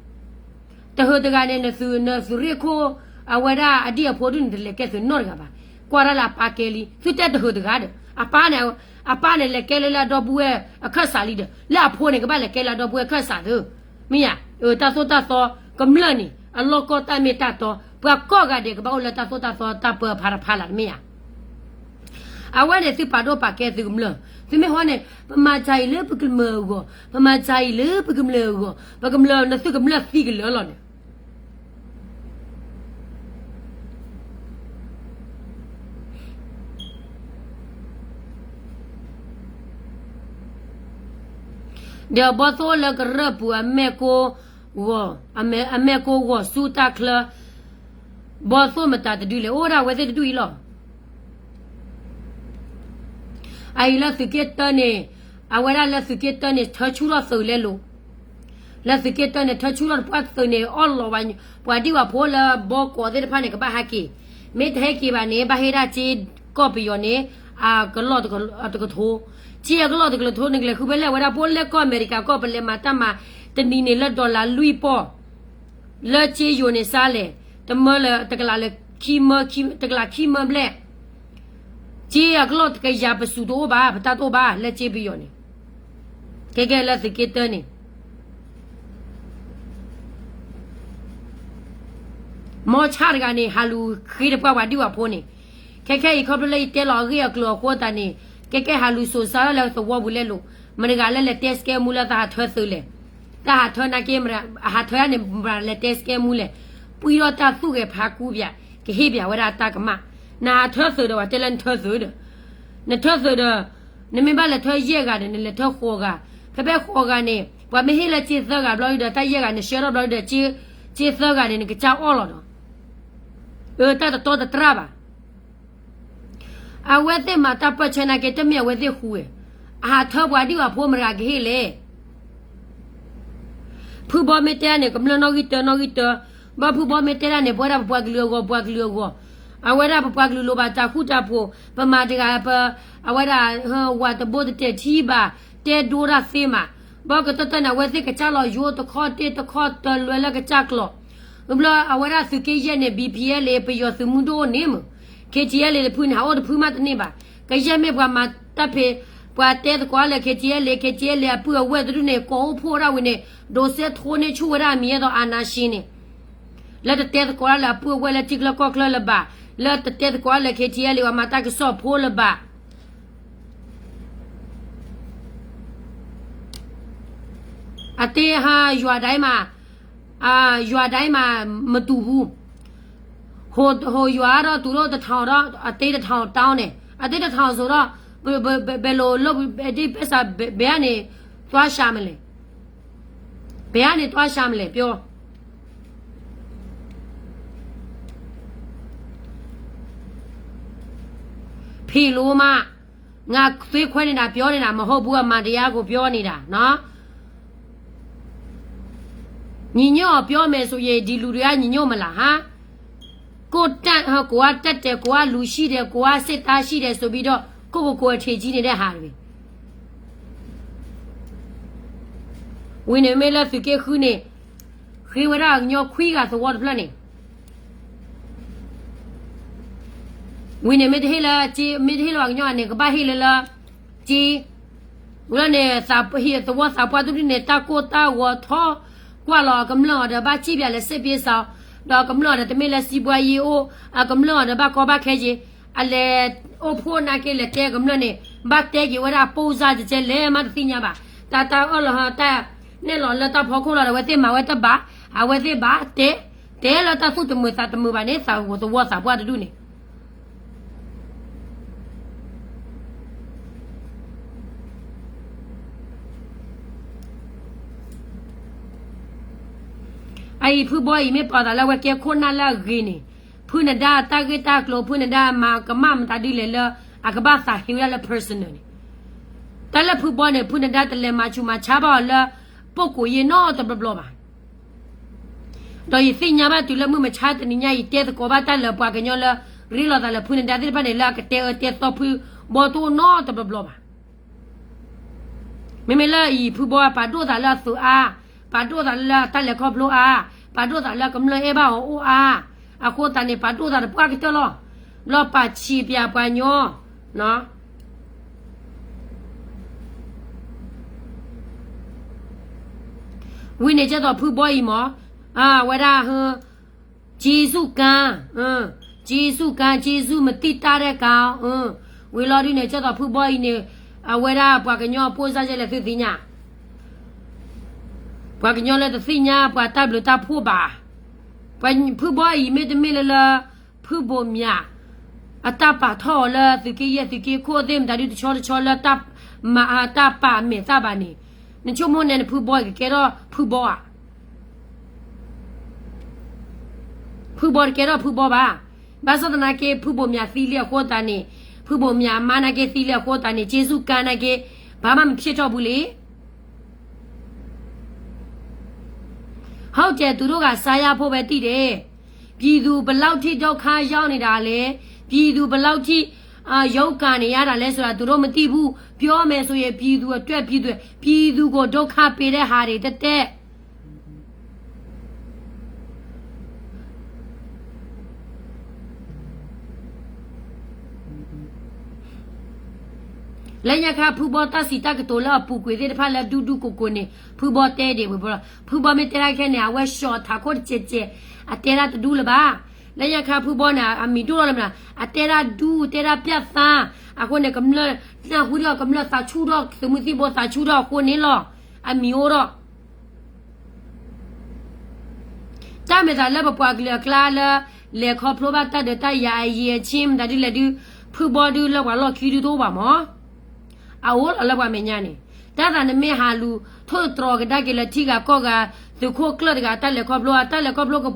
တဟၢတဂၤန့ၣ် နသုးရ့ၣ်ခိၣ်, အဝဲဒၣ်အဒံၣ်အဖိဒုန့ၣ် တလဲၤကဲသုးနီတဂၤဘၣ်. ကွၢ်တၢ်လၢအပၢ်ကဲလံ, သုတဲတဟၢတဂၤဒီး, အပၢ်န့ၣ်, အပၢ်န့ၣ်လဲၤကဲလၢလၢအဒီပုၢ်ဝဲၢ်အခၢၣ်စးလံဒီး, လၢအဖိန့ၣ် ကဘၣ်လဲၤကဲလၢအဒီပုၢ်ဝဲၢ်အခၢၣ်စးသု, မ့ၢ်ဧါ. တၢ်သိၣ်တၢ်သီ, ကမျၢၢ်န့ၣ် အလီၢ်ကီၢ်တၢ်မ့ၢ်တၢ်တီ, ပှၤကိးဂၤဒဲးကဘၣ်အိၣ်လၢတၢ်သိၣ်တၢ်သီတၢ်ပၢအဖးတဖးလၢ်တမ့ၢ်ဧါ. အဝဲန့ၣ်သုပာ်ဒိၣ်ပာ်ကဲသုကမျၢၢ်, သုမ့ၢ်ဟီန့ၣ် ပမၤစၢ်အံၤလၢပကမျၢၢ်အဂီၢ်, ပမၤစၢ်အံၤလၢပကမျၢၢ်အဂီၢ်, ပကမျၢၢ်နသုကမျၢၢ်သံကလၢာ်လီၤန့ၣ် ဒီးဘီသိၣ်လၢကရၢၢ်ပူၤအမဲာ်ကိၢ်ဂီၤ, အမဲာ်ကိၢ်ဂီၤဆူတၢ်ချၢ, ဘီသိၣ်မတၤတဒုလဲၣ်, အိၣ်ဝဲဒၣ်အဝဲသ့ၣ်တဒူၣ်အံၤလီၤ. အအံၤလၢသုးက့တၢန့ၣ်, အဝဲဒၣ်လၢသုးက့တၢန့ၣ် ထၢဆူၣ်ထီၣ်သုးလဲၤလိာ်, လၢသုးက့တၢန့ၣ် ထၢဆူၣ်ထီၣ်တပှၢ်သုးန့ၣ် အီၣ်လီၤဝဲ, ပှၤဒံၣ်ပှၤဖိလၢဘီကီးသ့ၣ်တဖၣ်န့ၣ် ကဘၣ်ဟဲက့ၤ, မ့ၢ်တဟဲက့ၤဘၣ်န့ၣ် ဘၣ်ဟ့ၣ်ဒၣ်စ့ကီၢ်ပယီၤန့ၣ်, အကလီၢ်တကထိ, စ့အကလီၢ်တကထိန့ၣ် ကလဲၤဃုဖဲလဲၣ်, အဝဲဒၣ်ပအိၣ်လၢကီၢ်အမဲရကၤကီၢ် ပလဲၤမၤတၢ်မၤ, တနံၤန့ၣ်လၢ dollar လွံၢ်ပီၢ် လၢစ့ယိၤန့ၣ်စးလဲၣ်, တမၢလၢ တကလးလၢခံမၢ, တကလးခံမၢဘျဲၣ်, စ့အကလီၢ်တကယၤပစူၤတအိၣ်ဘၣ်, ပတၢ်တအိၣ်ဘၣ် လၢစ့ပယီၤန့ၣ်, ကဲကဲလၢသုးက့တၢန့ၣ်, မီၢ်ဆၣ်တဂၤန့ၣ် ဟးလူၤဃ့တပှၢ်ပှၤဒံၣ်ပှၤဖိန့ၣ်, ခဲခဲအံၤခီဖျိလၢယတဲလီၤအဂ့ၢ်အကျိၤအဃိသတးန့ၣ်, ကဲကဲဟးလူၤစိာ်စါထီၣ်လၢသဝီပူၤလဲၣ်လိၤ, မတၤတဂၤလၢလဲၤတဲစကဲမူလၢတၢ်ဟးထၢသုးလဲၣ် တၢ်ဟးထၢနာ်က့, ဟးထၢန့ၣ် မတၤလဲၤတဲစကဲမူလဲၣ်, ပှံၢ်ထီၣ်တၢ်သူၣ်ဂဲၤဖးကူပယၤ, ကဟ့ၣ်ပယၤဝဲဒၣ်တၢ်ကမၣ်, နဟးထၢသုးဒီး ပှၤတဲလၢနထၢသုးဒီး, နထၢသုးဒီး, နမ့ၢ်ဘၣ်လဲၤထၢယဲၢ်ဂၤဒီး နလဲၤထၢဃိးဂၤ, ဖဲဖဲဃိးဂၤန့ၣ် ပှၤမ့ၢ်ဟ့ၣ်လၢစ့သၢဂၤဘျီဒီး တၢ်ယဲၢ်ဂၤန့ၣ် ဆှၢထီၣ်ဘျီဒီး စ့သၢဂၤန့ၣ် နကစၢ်အီၣ်လီၤဒီး, အတၢ်တတီတတြၢ်ဘၣ် အဝဲသ့ၣ်မၤတၢ်ပၢၢ်ဆၢနာ်က့ တမ့ၢ်အဝဲသ့ၣ်ဃူဝဲ, အဟးထၢပှၤဒံၣ်ပှၤဖိမတၤတဂၤကဟ့ၣ်လဲၣ်. ဖုဘီမ့ၢ်တဲန့ၣ် ကမျၢၢ်နီၣ်ဂံၢ်တၢ နီၣ်ဂံၢ်တၢ, ဘၣ်ဖုဘီမ့ၢ်တဲဒၣ်န့ၣ် ပဝဲဒၣ်ပပှၤကလုာ်အဂီၢ် ပှၤကလုာ်အဂီၢ်, အဝဲဒၣ်ပပှၤကလုာ်လိၣ်ဘၣ်တၢ်ဃူတၢ်ဖိး, ပမၤတဂၤပ, အဝဲဒၣ်, ဝၤတဘိတတဲာ်ထံဘၣ်, တဲဒိတၢ်သ့မး, ဘၣ်ကတၢၢ်တၢၢ်န့ၣ် အဝဲသ့ၣ်ကစၢ်လီၤယိတခီတ့တခီတလွဲလၢကစၢ်ကျိာ်, ဘျီအဝဲဒၣ်သုးက့ယဲၢ်န့ၣ် ဘံၣ်ဖံးအဲလ့ၣ် ပယီၤသုးမုၢ်ဒိၣ်န့ၣ်မး, ခ့ထံအဲလ့ၣ်တဖုန့ၣ် ဟးအိၣ်တဖုမးတန့ၢ်ဘၣ်, ကယဲၢ်မ့ၢ်ပှၤမၤတၢ်ဖံး, ပှၤတဲသကိးလၢ ခ့ထံအဲလ့ၣ် ခ့ထံအဲလ့ၣ် အပုၢ်အဝဲၢ်တဒူၣ်န့ၣ် ကိးအိၣ်ဖှိၣ်ဒၣ်ဝံၤန့ၣ် ဒိးစဲထိန့ၢ်ဆူၣ်ဝဲဒၣ်အမံၤအဲၣ်ဒိး အာဏာရှင် န့ၣ် လၢတတဲသကိးဒၣ်လၢအပုၢ်အဝဲၢ်လၢထံချၢကီၢ်ချၢလၢၤဘၣ်, လၢတတဲသကိးဒၣ်လၢ ခ့ထံအဲလ့ၣ် ပှၤမၤတၢ်ကစီၣ်ဖိလၢၤဘၣ်, အတ့ဟါယွၤဒၣ်မး, ယွၤဒၣ်မး မတူဘူး, ဟိယွၤဒီးတူၢ်ဒီးတထီၣ်ဒီး အတ့တထီၣ်တီန့ၣ် အတ့တထီၣ်စိဒီး, ဘဲလိာ်လၢဒ်ပစၢ်ဘဲဧါန့ၣ်, သွားရှာမလဲၣ်, ဘဲဧါန့ၣ် သွားရှာမလဲၣ် ပြော ဖံးလိမး, ငါသွေးခွဲနေတာ ပြောနေတာ မဟုတ်ဘူး အမှန်တရားကို ပြောနေတာနော်. ညီညွတ်အောင် ပြောမယ်ဆိုရင် ဒီလူတွေက ညီညွတ်မလား ဟမ်? ကိုယ့်တပ်, ဟမ်, ကိုယ်ကတပ်တယ်, ကိုယ်ကလူရှိတယ်, ကိုယ်ကစစ်သားရှိတယ်ဆိုပြီးတော့ ကိုယ့်ကိုယ်ကိုယ်အထင်ကြီးနေတဲ့ဟာတွေ ဝံၤန့ၣ်မ့ၢ်လၢသုးက့ဃုန့ၣ် ဃ့ဝဲဒၣ်ကညီခွံဂၤသဝီတဖျၢၣ်န့ၣ် ဝံၤန့ၣ်မ့ၢ်တဟ့ၣ်လၢက့, မ့ၢ်တဟ့ၣ်လၢပှၤကညီန့ၣ် ကဘၣ်ဟ့ၣ်လၢလၢက့, ဝံၤလီၤန့ၣ် သဝီသးပှၢ်တဒူၣ်န့ၣ် တၢ်ကိၢ်တၢ်ဂီၤထီၣ်ကွၢ်လီၤ အကမျၢၢ်အီၤဒီးဘၣ်စံၣ်ပၠးလဲၤစ့ၢ်ပ့ၤစး, ဒီးအကမျၢၢ်အီၤဒီးတမ့ၢ်လၢစံးဘှါယ့အိၣ်, အကမျၢၢ်အီၤဒီးဘၣ်ကီဘၣ်ခဲက့ၤ, အလဲၤအိၣ်ဖှိၣ်နာ်က့လဲၤတဲကမျၢၢ်န့ၣ် ဘၣ်တဲက့ၤဝဲဒၣ်အပိၢ်စၢ်တကဲလဲၣ်မးတသ့ၣ်ညါဘၣ်, တၢ်တၢ်အၢၣ်လီၤဟီတၢ်နဲၣ်လီၤလၢတၢ်ဖီခိၣ်လီၤဒီး အဝဲသ့ၣ်မၤဝဲတဘၣ်, အဝဲသ့ၣ်ဘၣ်တဲ, တဲလၢတၢ်သူၣ်တမုာ်သးတမုာ်ဘၣ်န့ၣ် သးသဝီသးပှၢ်တဒူၣ်န့ၣ် အအံၤဖုဘီအံၤမ့ၢ်ပာ်သးလၢအဝဲကဲခိၣ်နၢ်လၢအဂ့ၤန့ၣ်, ဖုနဒါအတၢ်ဂ့ၢ်တၢ်ကျိၤ ဖုနဒါမၤကမၣ်မတၤဒ်လဲၣ်လၢ အကဘၣ်သးဟ့ဝဲဒၣ်လၢ personal န့ၣ်, တၢ်လၢဖုဘီန့ၣ် ဖုနဒါတလဲၤမၤဆူးမၤဆါဘၣ်အီၤလၢ ပုဂ္ဂိုလ်ရေးနီတဘျီဘျီဘၣ် ဒီးယသ့ၣ်ညါဘၣ်တုၤလၢမုၢ်မဆါတနံၤညါ ယတဲသကိးဘၣ်တၢ်လၢပှၤကညီလၢ ရ့လိာ်သးလၢဖုနဒါသ့ၣ်တဖၣ်န့ၣ် လၢအကတဲအၢတဲသီဖုဘီတအိၣ်နီတဘျီဘျီဘၣ်. မ့မ့ၢ်လၢအံၤဖုဘီပာ်ဒိၣ်သးလၢအသုးအါ, ပာ်ဒိၣ်သးလၢအတၢ်လဲၤခီဖျိအါ, ပာ်ဒိၣ်သးလၢကမျၢၢ်အဲၣ်ဘၣ်အီၤအိၣ်အါ, အဃိသတးန့ၣ် ပာ်ဒိၣ်သးတပှၢ်ကတၢၢ်လီၤ. ဘျီပာ်ဆံးပၠးပှၤညီ ဝံၤန့ၣ်ကဲသိးဖုဘီအံၤမး, အဝဲဒၣ်, ကျေးဇူးကန်း, ကျေးဇူးကန်း, ကျေးဇူးမသိတတ်တဲ့ကောင်, ဝံၤလီၤဒုန့ၣ် ကဲသိးဖုဘီအံၤန့ၣ်, အဝဲဒၣ်ပှၤကညီအပိၢ်စၢ်ကဲလဲၣ် သုသ့ၣ်ညါ, ပှၤကညီလၢတသ့ၣ်ညါပှၤတၢ်ဘျုးတၢ်ဖှိၣ်ဘၣ်. ဖုဘီအံၤမ့တမ့ၢ်လၢလၢ ဖုဘိၣ်မၠး အတၢ်ပာ်ထီၣ်အီၤလၢသုးက့ယဲၢ်သုးက့ခိၣ်သ့ၣ်မတၤဒုတဆီတဆီလၢ တၢ်ပာ်မဲာ်သၣ်ဘၣ်န့ၣ်, နဆိကမိၣ်န့ၣ် နဖုဘီအံၤကကဲထီၣ်ဖုဘီဧါ. ဖုဘီတကဲထီၣ်ဖုဘီဘၣ်. ဘၣ်ဆၣ်သနာ်က့ ဖုဘိၣ်မၠးသံလံအဃိသတးန့ၣ်, ဖုဘိၣ်မၠးအမါနာ်က့သံလံအဃိသတးန့ၣ် ကျေးဇူးကန်းနာ်က့ ဘာမှမဖြစ်တော့ဘူးလေ. ဟုတ်တယ် သူတို့က စားရဖို့ပဲသိတယ်. ပြည်သူဘယ်လောက်ထိဒုက္ခရောက်နေတာလဲ, ပြည်သူဘယ်လောက်ထိ အာ, ရုန်းကန်နေရတာလဲဆိုတာ သူတို့မသိဘူး. ပြောမယ်ဆိုရင် ပြည်သူအတွက် ပြည်သူ, ပြည်သူကိုဒုက္ခပေးတဲ့ဟာတွေ တကယ် လၢညါခါ ဖုဘီတၢ်စံးတၢ်ကတိၤလၢအပူၤကွံာ်သ့ၣ်တဖၣ် လၢဒူဒူကိၢ်ကိၢ်န့ၣ် ဖုဘီတဲဒံးဝဲဘီလီၤ. ဖုဘီမ့ၢ်တဲဒၣ်ခဲန့ၣ် အဝဲ short ထးခိၣ်တစဲးစဲး အတဲဒၣ်တဒူလၢၤဘၣ်. လၢညါခါ ဖုဘီန့ၣ် အမံၤဒိၣ်ထီၣ်လၢမနုၤ, အတဲဒၣ်ဒူ တဲဒၣ်ပြတ်သား, အဃိန့ၣ် ကမျၢၢ်နၢ်ဟူဒီး ကမျၢၢ်သးဆူၣ်ထီၣ် သုးမုၢ်သံၣ်ဘိသးဆူၣ်ထီၣ်အဃိန့ၣ်လီၤ. အမံၤအိၣ်ဒီး တၢ်မဲာ်သးလၢပပှၤကလုာ်အကျါလၢ လဲၤခီဖျိဘၣ်တၢ်ဒုးတၢ်ယၤအယံာ်အဆံမတၤဒ်လဲၣ်ဒုး ဖုဘီဒုးလၢပှၤလီၢ်ခံဒုးတအိၣ်ဘၣ်မး. အအိၣ်လီၤလၢပှၤမဲာ်ညါန့ၣ်, တၢ်သးနမ့ၢ်ဟးလူၤ ထိၣ်သတြီၤကဒါက့ၤလၢထံဂၤကီၢ်ဂၤ သုးခိၣ်ကျၢၢ်တဂၤ တၢ်လဲၤခီဖျိ တၢ်လဲၤခီဖျိ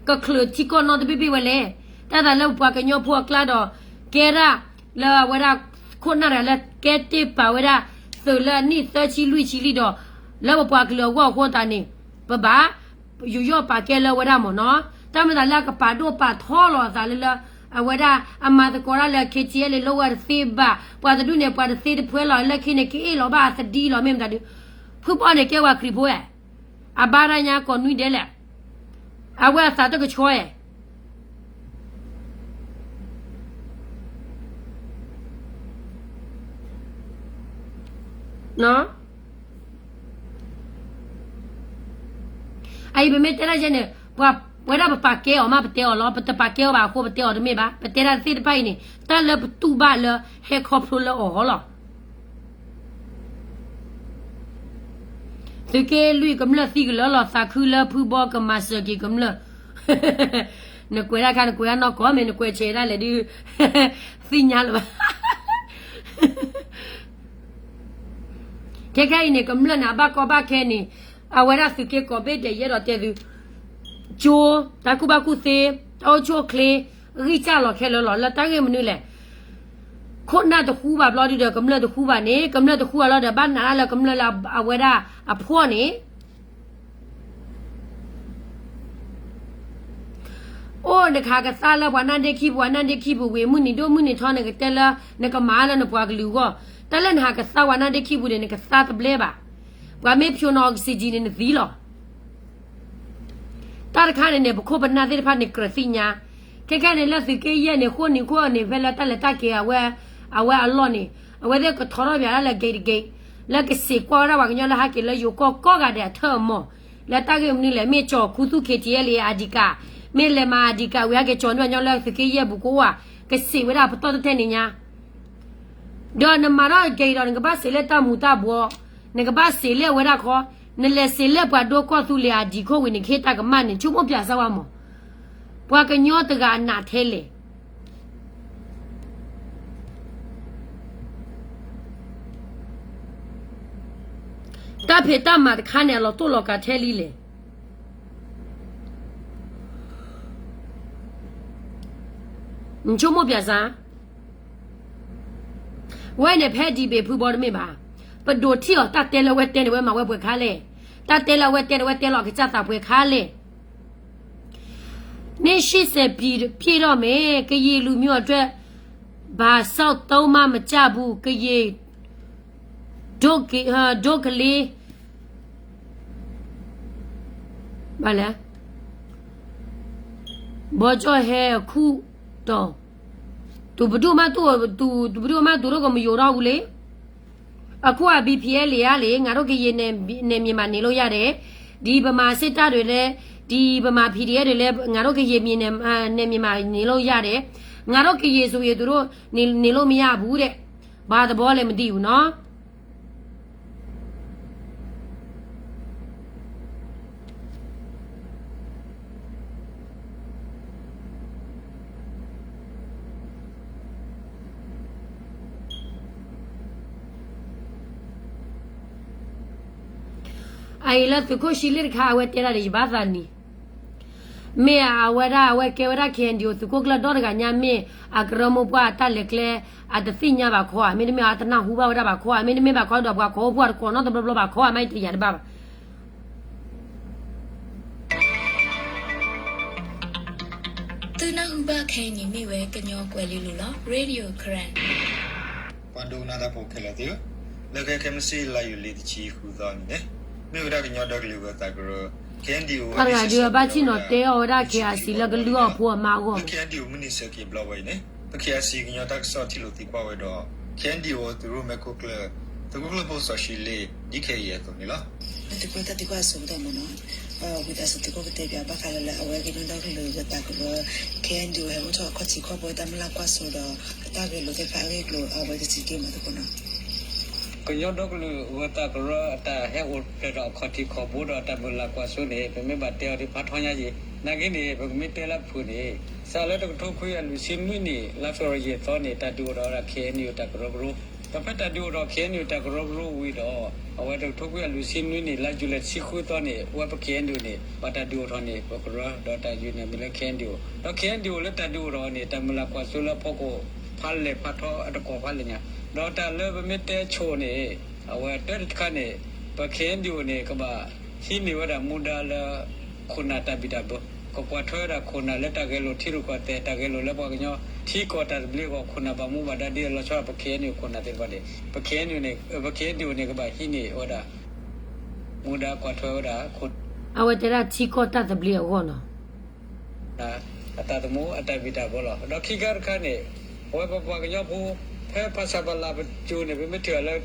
ကချုးထံကီၢ်နီတဘ့ၣ်ဘ့ၣ်ဝဲလဲၣ်. တၢ်သးလၢပပှၤကညီဖိအကျါဒီး ကဲဒၣ်လၢအဝဲဒၣ်ခိၣ်နၢ်တဂၤလၢကဲတ့ၢ်ပာ်ဝဲဒၣ် သုးလၢအနံၣ်သၢဆံလွံၢ်ဆံလံဒီး လၢပပှၤကလုာ်အဂီၢ်အဃိသတးန့ၣ် ပဘၣ် ယူးယီၣ်ပာ်ကဲလၢဝဲဒၣ်မ့ၢ်နီၤ, တၢ်မ့ၢ်သးလၢအကပာ်ဒိၣ်ပာ်ထီလီၤအသးလၢလၢ အဝဲဒၣ်အမၤသကိးတၢ်လၢ K T L လၢဝဲတသ့ဘၣ်, ပှၤတဒူၣ်န့ၣ် ပှၤတသ့တဖှဲလီၤ, လၢခံန့ၣ် ကအ့ၣ်လီၤဘၣ်အသဒံလီၤ မ့ၢ်မတၤဒုး, ဖုဘီန့ၣ်ကဲဝဲခရံာ်ဖိဧါ, အဘါတၢ်ညါကိးနွံဒဲးလဲၣ်, အဝဲအသးတကဆှီဧါ အအံၤပမ့ၢ်တဲဒၣ်ယဲန့ၣ် ပှၤဝဲဒၣ်ပပာ်ကဲအီၤမး ပတဲအီၤလီၤ, ပတပာ်ကဲအီၤဘၣ်အဃိ ပတဲအီၤတမ့ၢ်ဘၣ်, ပတဲဒၣ်သ့ၣ်တဖၣ်အံၤန့ၣ် တၢ်လၢပတူၢ်ဘၣ်လၢဟဲခီဖျိလၢအီၤဟီလီၤ. သုးက့လွံၢ်ကမျၢၢ်သံကလၢာ်လီၤ သးခုလၢဖုဘီကမၤစၢၤက့ၤကမျၢၢ်, နကွဲးတၢ်ခါ နကွဲးတၢ်နီၢ်ကီၢ် မ့ၢ်နကွဲးဆဲးဒၣ်လဲာ်ဒုး သ့ၣ်ညါလၢၤဘၣ် ခဲခဲအံၤန့ၣ် ကမျၢၢ်န့ၣ် အဘၣ်ကီဘၣ်ခဲန့ၣ် အဝဲဒၣ်သုးက့ကိးဘ့ၣ်ဒဲးယဲၢ်ဒီးတဲသု, ကၠိ, တၢ်ကူၣ်ဘၣ်ကူၣ်သ့, တၢ်အိၣ်ဆူၣ်အိၣ်ချ့, ဂံၢ်စၢ်လီၤခဲလၢာ်လီၤ လၢတၢ်ဂ့ၢ်မနုၤလဲၣ်. ခိၣ်နၢ်တဃူဘၣ်ဘျီဒုဒီး ကမျၢၢ်တဃူဘၣ်န့ၣ် ကမျၢၢ်တဃူဘၣ်လီၤဒီး ဘၣ်နာ်တၢ်လၢကမျၢၢ်လၢအဝဲဒၣ်အဖှီၣ်န့ၣ် အိၣ်နကဟးကသါလၢပှၤနၢ်ဒ့ခံပူၤ အနၢ်ဒ့ခံပူၤဝံၤ မုၢ်နံၤဒိၣ်မုၢ်နံၤထီ နကတဲလၢ နကမၤလၢနပှၤကလုာ်အဂီၢ်, တၢ်လၢနဟးကသါပှၤနၢ်ဒ့ခံပူၤန့ၣ် နကသါတဘျဲဘၣ်. ပှၤမ့ၢ်ဖျိန oxygen န့ၣ် နသံလီၤ. တၢ်တခါန့ၣ်န့ၣ် ပခိၣ်ပနၢ်သ့ၣ်တဖၣ်န့ၣ် ကြၢးသ့ၣ်ညါ, ခဲခဲန့ၣ် လၢသုးက့ယဲၢ်န့ၣ် ဃိၣ်နံၤခိၣ်န့ၣ် ဖဲလၢတၢ်လဲၤတၢ်က့ၤအဝဲ, အဝဲအလီၢ်န့ၣ် အဝဲသ့ၣ်ကထီထီၣ်ပၠးတၢ်လၢ gate တ gate လၢကစံးကွၢ်ဝဲဒၣ်ပှၤကညီလၢဟဲက့ၤလၢယိၤကီၢ်ကိးဂၤဒဲးအထၢၣ်အမီၢ်, လၢတၢ်ဂ့ၢ်မနုၤလဲၣ် မ့ၢ်ကၠီၤခူသူၣ် K T L A ID card, မ့ၢ်လဲၤမၤ ID card ဝံၤ ဟဲက့ၤကၠီၤန့ၢ်ပှၤကညီလၢသုးက့ယဲၢ်ပူၤကိးဂၤ, ကစံးဝဲဒၣ်ပတီၢ်တထဲန့ၣ်ညါ ဒီးနမၤထီၣ်က့ၤဒီး နကဘၣ်စံးလၢတၢ်မူၤတၢ်ဘှီး, နကဘၣ်စံးလၢအဝဲဒၣ်ခီ, နလဲၤစံးလၢပှၤဒိကီၢ်သူလ့ၤ ID ခိၣ်ဝံၤန့ၣ် ကဟ့ၣ်တၢ်ကမၣ်န့ၣ် ဆိကမိၣ်ပၠးစၢ်ဝဲမး, ပှၤကညီတဂၤအနးထဲလဲၣ်. တၢ်ဖံးတၢ်မၤတခါန့ၣ် အလီၤတိၢ်လီၤကၤထဲလံလဲၣ်. နဆိကမိၣ်ပၠးစၢ်, ဝဲန့ၣ်ဖဲဒံးဘ့ၣ်ဖုဘီတမ့ၢ်ဘၣ်, ပဒိးထံၣ်အီၤ တၢ်တဲလၢအဝဲတဲန့ၣ် ဝဲမၤဝဲပှဲၤခါလဲၣ်, တၢ်တဲလၢအဝဲတဲန့ၣ် ဝဲတဲလီၤကစၢ်သးပှဲၤခါလဲၣ်. နှစ်ရှစ်ဆယ်ပြည့်တော့မယ် ကရင်လူမျိုးအတွက် ဘာသောက်သုံးမှမကျဘူး ကရင် ဒိၣ်က ဒိၣ်ကလေး ဘၣ်လဲၣ် ဘီကၠီၣ်ဟဲအခုၣ်တီၢ် သူဘဒုမၢ်သူ သူဘဒုမၢ်သူတို့ကမယိၤထီၣ်ဘူးလံ. အခုက ဘီပီအယ်လ်အေ ကလေ ငါတို့ကရင်နယ်မြေမှာ နေလို့ရတယ်, ဒီဗမာစစ်တပ်တွေလည်း ဒီဗမာ ပီဒီအက်ဖ် တွေလည်း ငါတို့ကရင်ပြည်နယ်နယ်မြေမှာ နေလို့ရတယ်, ငါတို့ကရင်ဆိုရင် သူတို့နေနေလို့မရဘူးတဲ့, ဘာသဘောလဲမသိဘူးနော်. အအံၤလၢသုးခိၣ်ဆံလ့ၣ်တခါ အဝဲတဲဒၣ်ဒီး ယဘၣ်သးနံၤ, မ့ၢ်အဝဲဒၣ် အဝဲကဲဝဲဒၣ် KNDO သုးခိၣ်ကျၢၢ်ဒီတဂၤညါ မ့ၢ်အကရၢမိၢ်ပှၢ်အတၢ်လဲၤကျဲ အတသ့ၣ်ညါဘၣ်ခီဧါ, မ့တမ့ၢ်အတနၢ်ဟူဘၣ်ဝဲဒၣ်ဘၣ်ခီဧါ, မ့တမ့ၢ်ဘၣ်ခီဒီး ပှၤကီၢ်အိၣ်ဖှိၣ်တကိးနီတဘျီဘျီဘၣ်ခီဧါ, မ့ၢ်တယၤတဘၣ်ဘၣ်. သုနၢ်ဟူဘၣ်ခဲအံၤန့ၣ် မ့ၢ်ဝဲကညီကွဲၤလ့လိၤလီၤ. Radio Karen ပှၤဒိကနၣ်တၢ်ဖိခဲလၢာ်သ့ၣ်ဧၢ, လၢခဲခဲမုၢ်ဆ့ၣ် လါယူၤလံတဆံဃုသီန့ၣ်န့ၣ်, မ့ၢ်ဝဲဒၣ်ကညီဒီကလုာ်ဂၢၤသးကရၢ KNDO တဂၤဒုးဘၣ်ဆ့ၣ်နီၤတဲအီၤဝဲဒၣ် KIC လၢကလုၢ်အီၣ်ဖိအမါအဂီၢ် လၢ KNDO မုၢ်နံၤဆၢက့ၤဘျီဝဲအံၤန့ၣ် ပ KIC ကညီတၢ်ကစီၣ်ထံၣ်လိာ်သံကွၢ်ဝဲဒီး KNDO သုးရိၣ်မဲခိၣ်ကျၢၢ် သုးခိၣ်ကျၢၢ်ဖိစီၤၡံလ့ၣ် ဒ်ခဲအံၤအသိးန့ၣ်လီၤ. သုးခိၣ်တၢ်သံကွၢ်အစိကတၢၢ်မ့ၢ်နီၤ, ဝံသးစူၤသုးခိၣ်ကတဲပၠးဘၣ်ဃးလၢ လၢအဝဲကညီဒီကလုာ်ဂၢၤသးကရၢ KNDO ဟဲအိၣ်ထီၣ်အခီၣ်ထံးခီၣ်ဘိတၢ်မုၢ်လၢ်ကွၢ်စိဒီး အတၢ်ဂဲၤလိာ်သ့ၣ်တဖၣ်အဂ့ၢ်အကျိၤ အဝဲတဆံးက့မးသကိးနီၤ. ကညီဒီကလုာ်ဂၢၤသးကရၢအတၢ်ဟဲအိၣ်ဖျဲၣ်ထီၣ်အခီၣ်ထံးခီၣ်ဘိဒီးတၢ်မုၢ်လၢ်ကွၢ်စိန့ၣ် ပမ့ၢ်ဘၣ်တဲအီၤဒ်ဖးထီညါယံၤ, နာ်က့န့ၣ် ပကမ့ၢ်တဲလၢအဖုၣ်န့ၣ် စးလၢတကထိခွံကယၤလွံၢ်ဆံနွံနံၣ် လါဖ့ၤဘြူၤအါရံၤသီန့ၣ် တၢ်ဒုးအိၣ်ထီၣ်ဝဲဒၣ် KNU တၢ်ကရၢကရိ, ဒီးဖဲတၢ်ဒုးအိၣ်ထီၣ် KNU တၢ်ကရၢကရိဝံၤဒီး အဝဲတကထိခွံကယၤလွံၢ်ဆံနွံနံၣ် လါယူၤလံတဆံဃုသီန့ၣ် အဝဲပ KNU န့ၣ် ဘၣ်တၢ်ဒုးအိၣ်ထီၣ်န့ၣ် ပကရၢ ဒီးတၢ်ယုၢ်န့ၣ်မံၤလၢ KNU, ဒီး KNU လၢတၢ်ဒုးအိၣ်ထီၣ်န့ၣ် တၢ်မုၢ်လၢ်ကွၢ်စိလၢအဖီခိၣ် ဖးလဲၢ်ဖးထီအတကွီၢ်ဖးလဲၢ်ညါ, ဒီးတၢ်လၢပမ့ၢ်တဲဆိၣ်န့ၣ် အဝဲတၢ်တခါန့ၣ် ပ KNU န့ၣ် ကဘၣ်ဟံးန့ၢ်ဝဲဒၣ်မူဒါလၢ ခိၣ်နၢ်တၢ်ဘံၣ်တၢ်ဘၢ, ကကွၢ်ထွဲဝဲဒၣ်ခိၣ်နၢ်လၢတၢ်ဂဲၤလိာ်ထံရူၢ်ကီၢ်သဲး တၢ်ဂဲၤလိာ်လၢပှၤကညီထံကီၢ်တၢ်သဘျ့အဂီၢ် ခိၣ်နၢ်ဘၣ်မူဘၣ်ဒါဒ်အလီၤဆီ ပ ခ့ၣ်အဲၣ်ယူၣ် ခိၣ်နၢ်သ့ၣ်တဖၣ်န့ၣ် ပ ခ့ၣ်အဲၣ်ယူၣ် န့ၣ် ပ ခ့ၣ်အဲၣ်ယူၣ် န့ၣ် ကဘၣ်ဟံးန့ၢ်ဝဲဒၣ် မူဒါကွၢ်ထွဲဝဲဒၣ် အဝဲတဲဒၣ်ထံကီၢ်တၢ်သဘျ့အဂီၢ်နီၤ အတၢ်သမူအတၢ်ဘံၣ်တၢ်ဘၢလီၤ. ဒီးခံခါတခါန့ၣ် အဝဲပပှၤကညီဖိ ဖဲဖဆပလ ပစိၤန့ၣ် ပမ့ၢ်ထံၣ်အီၤလၢ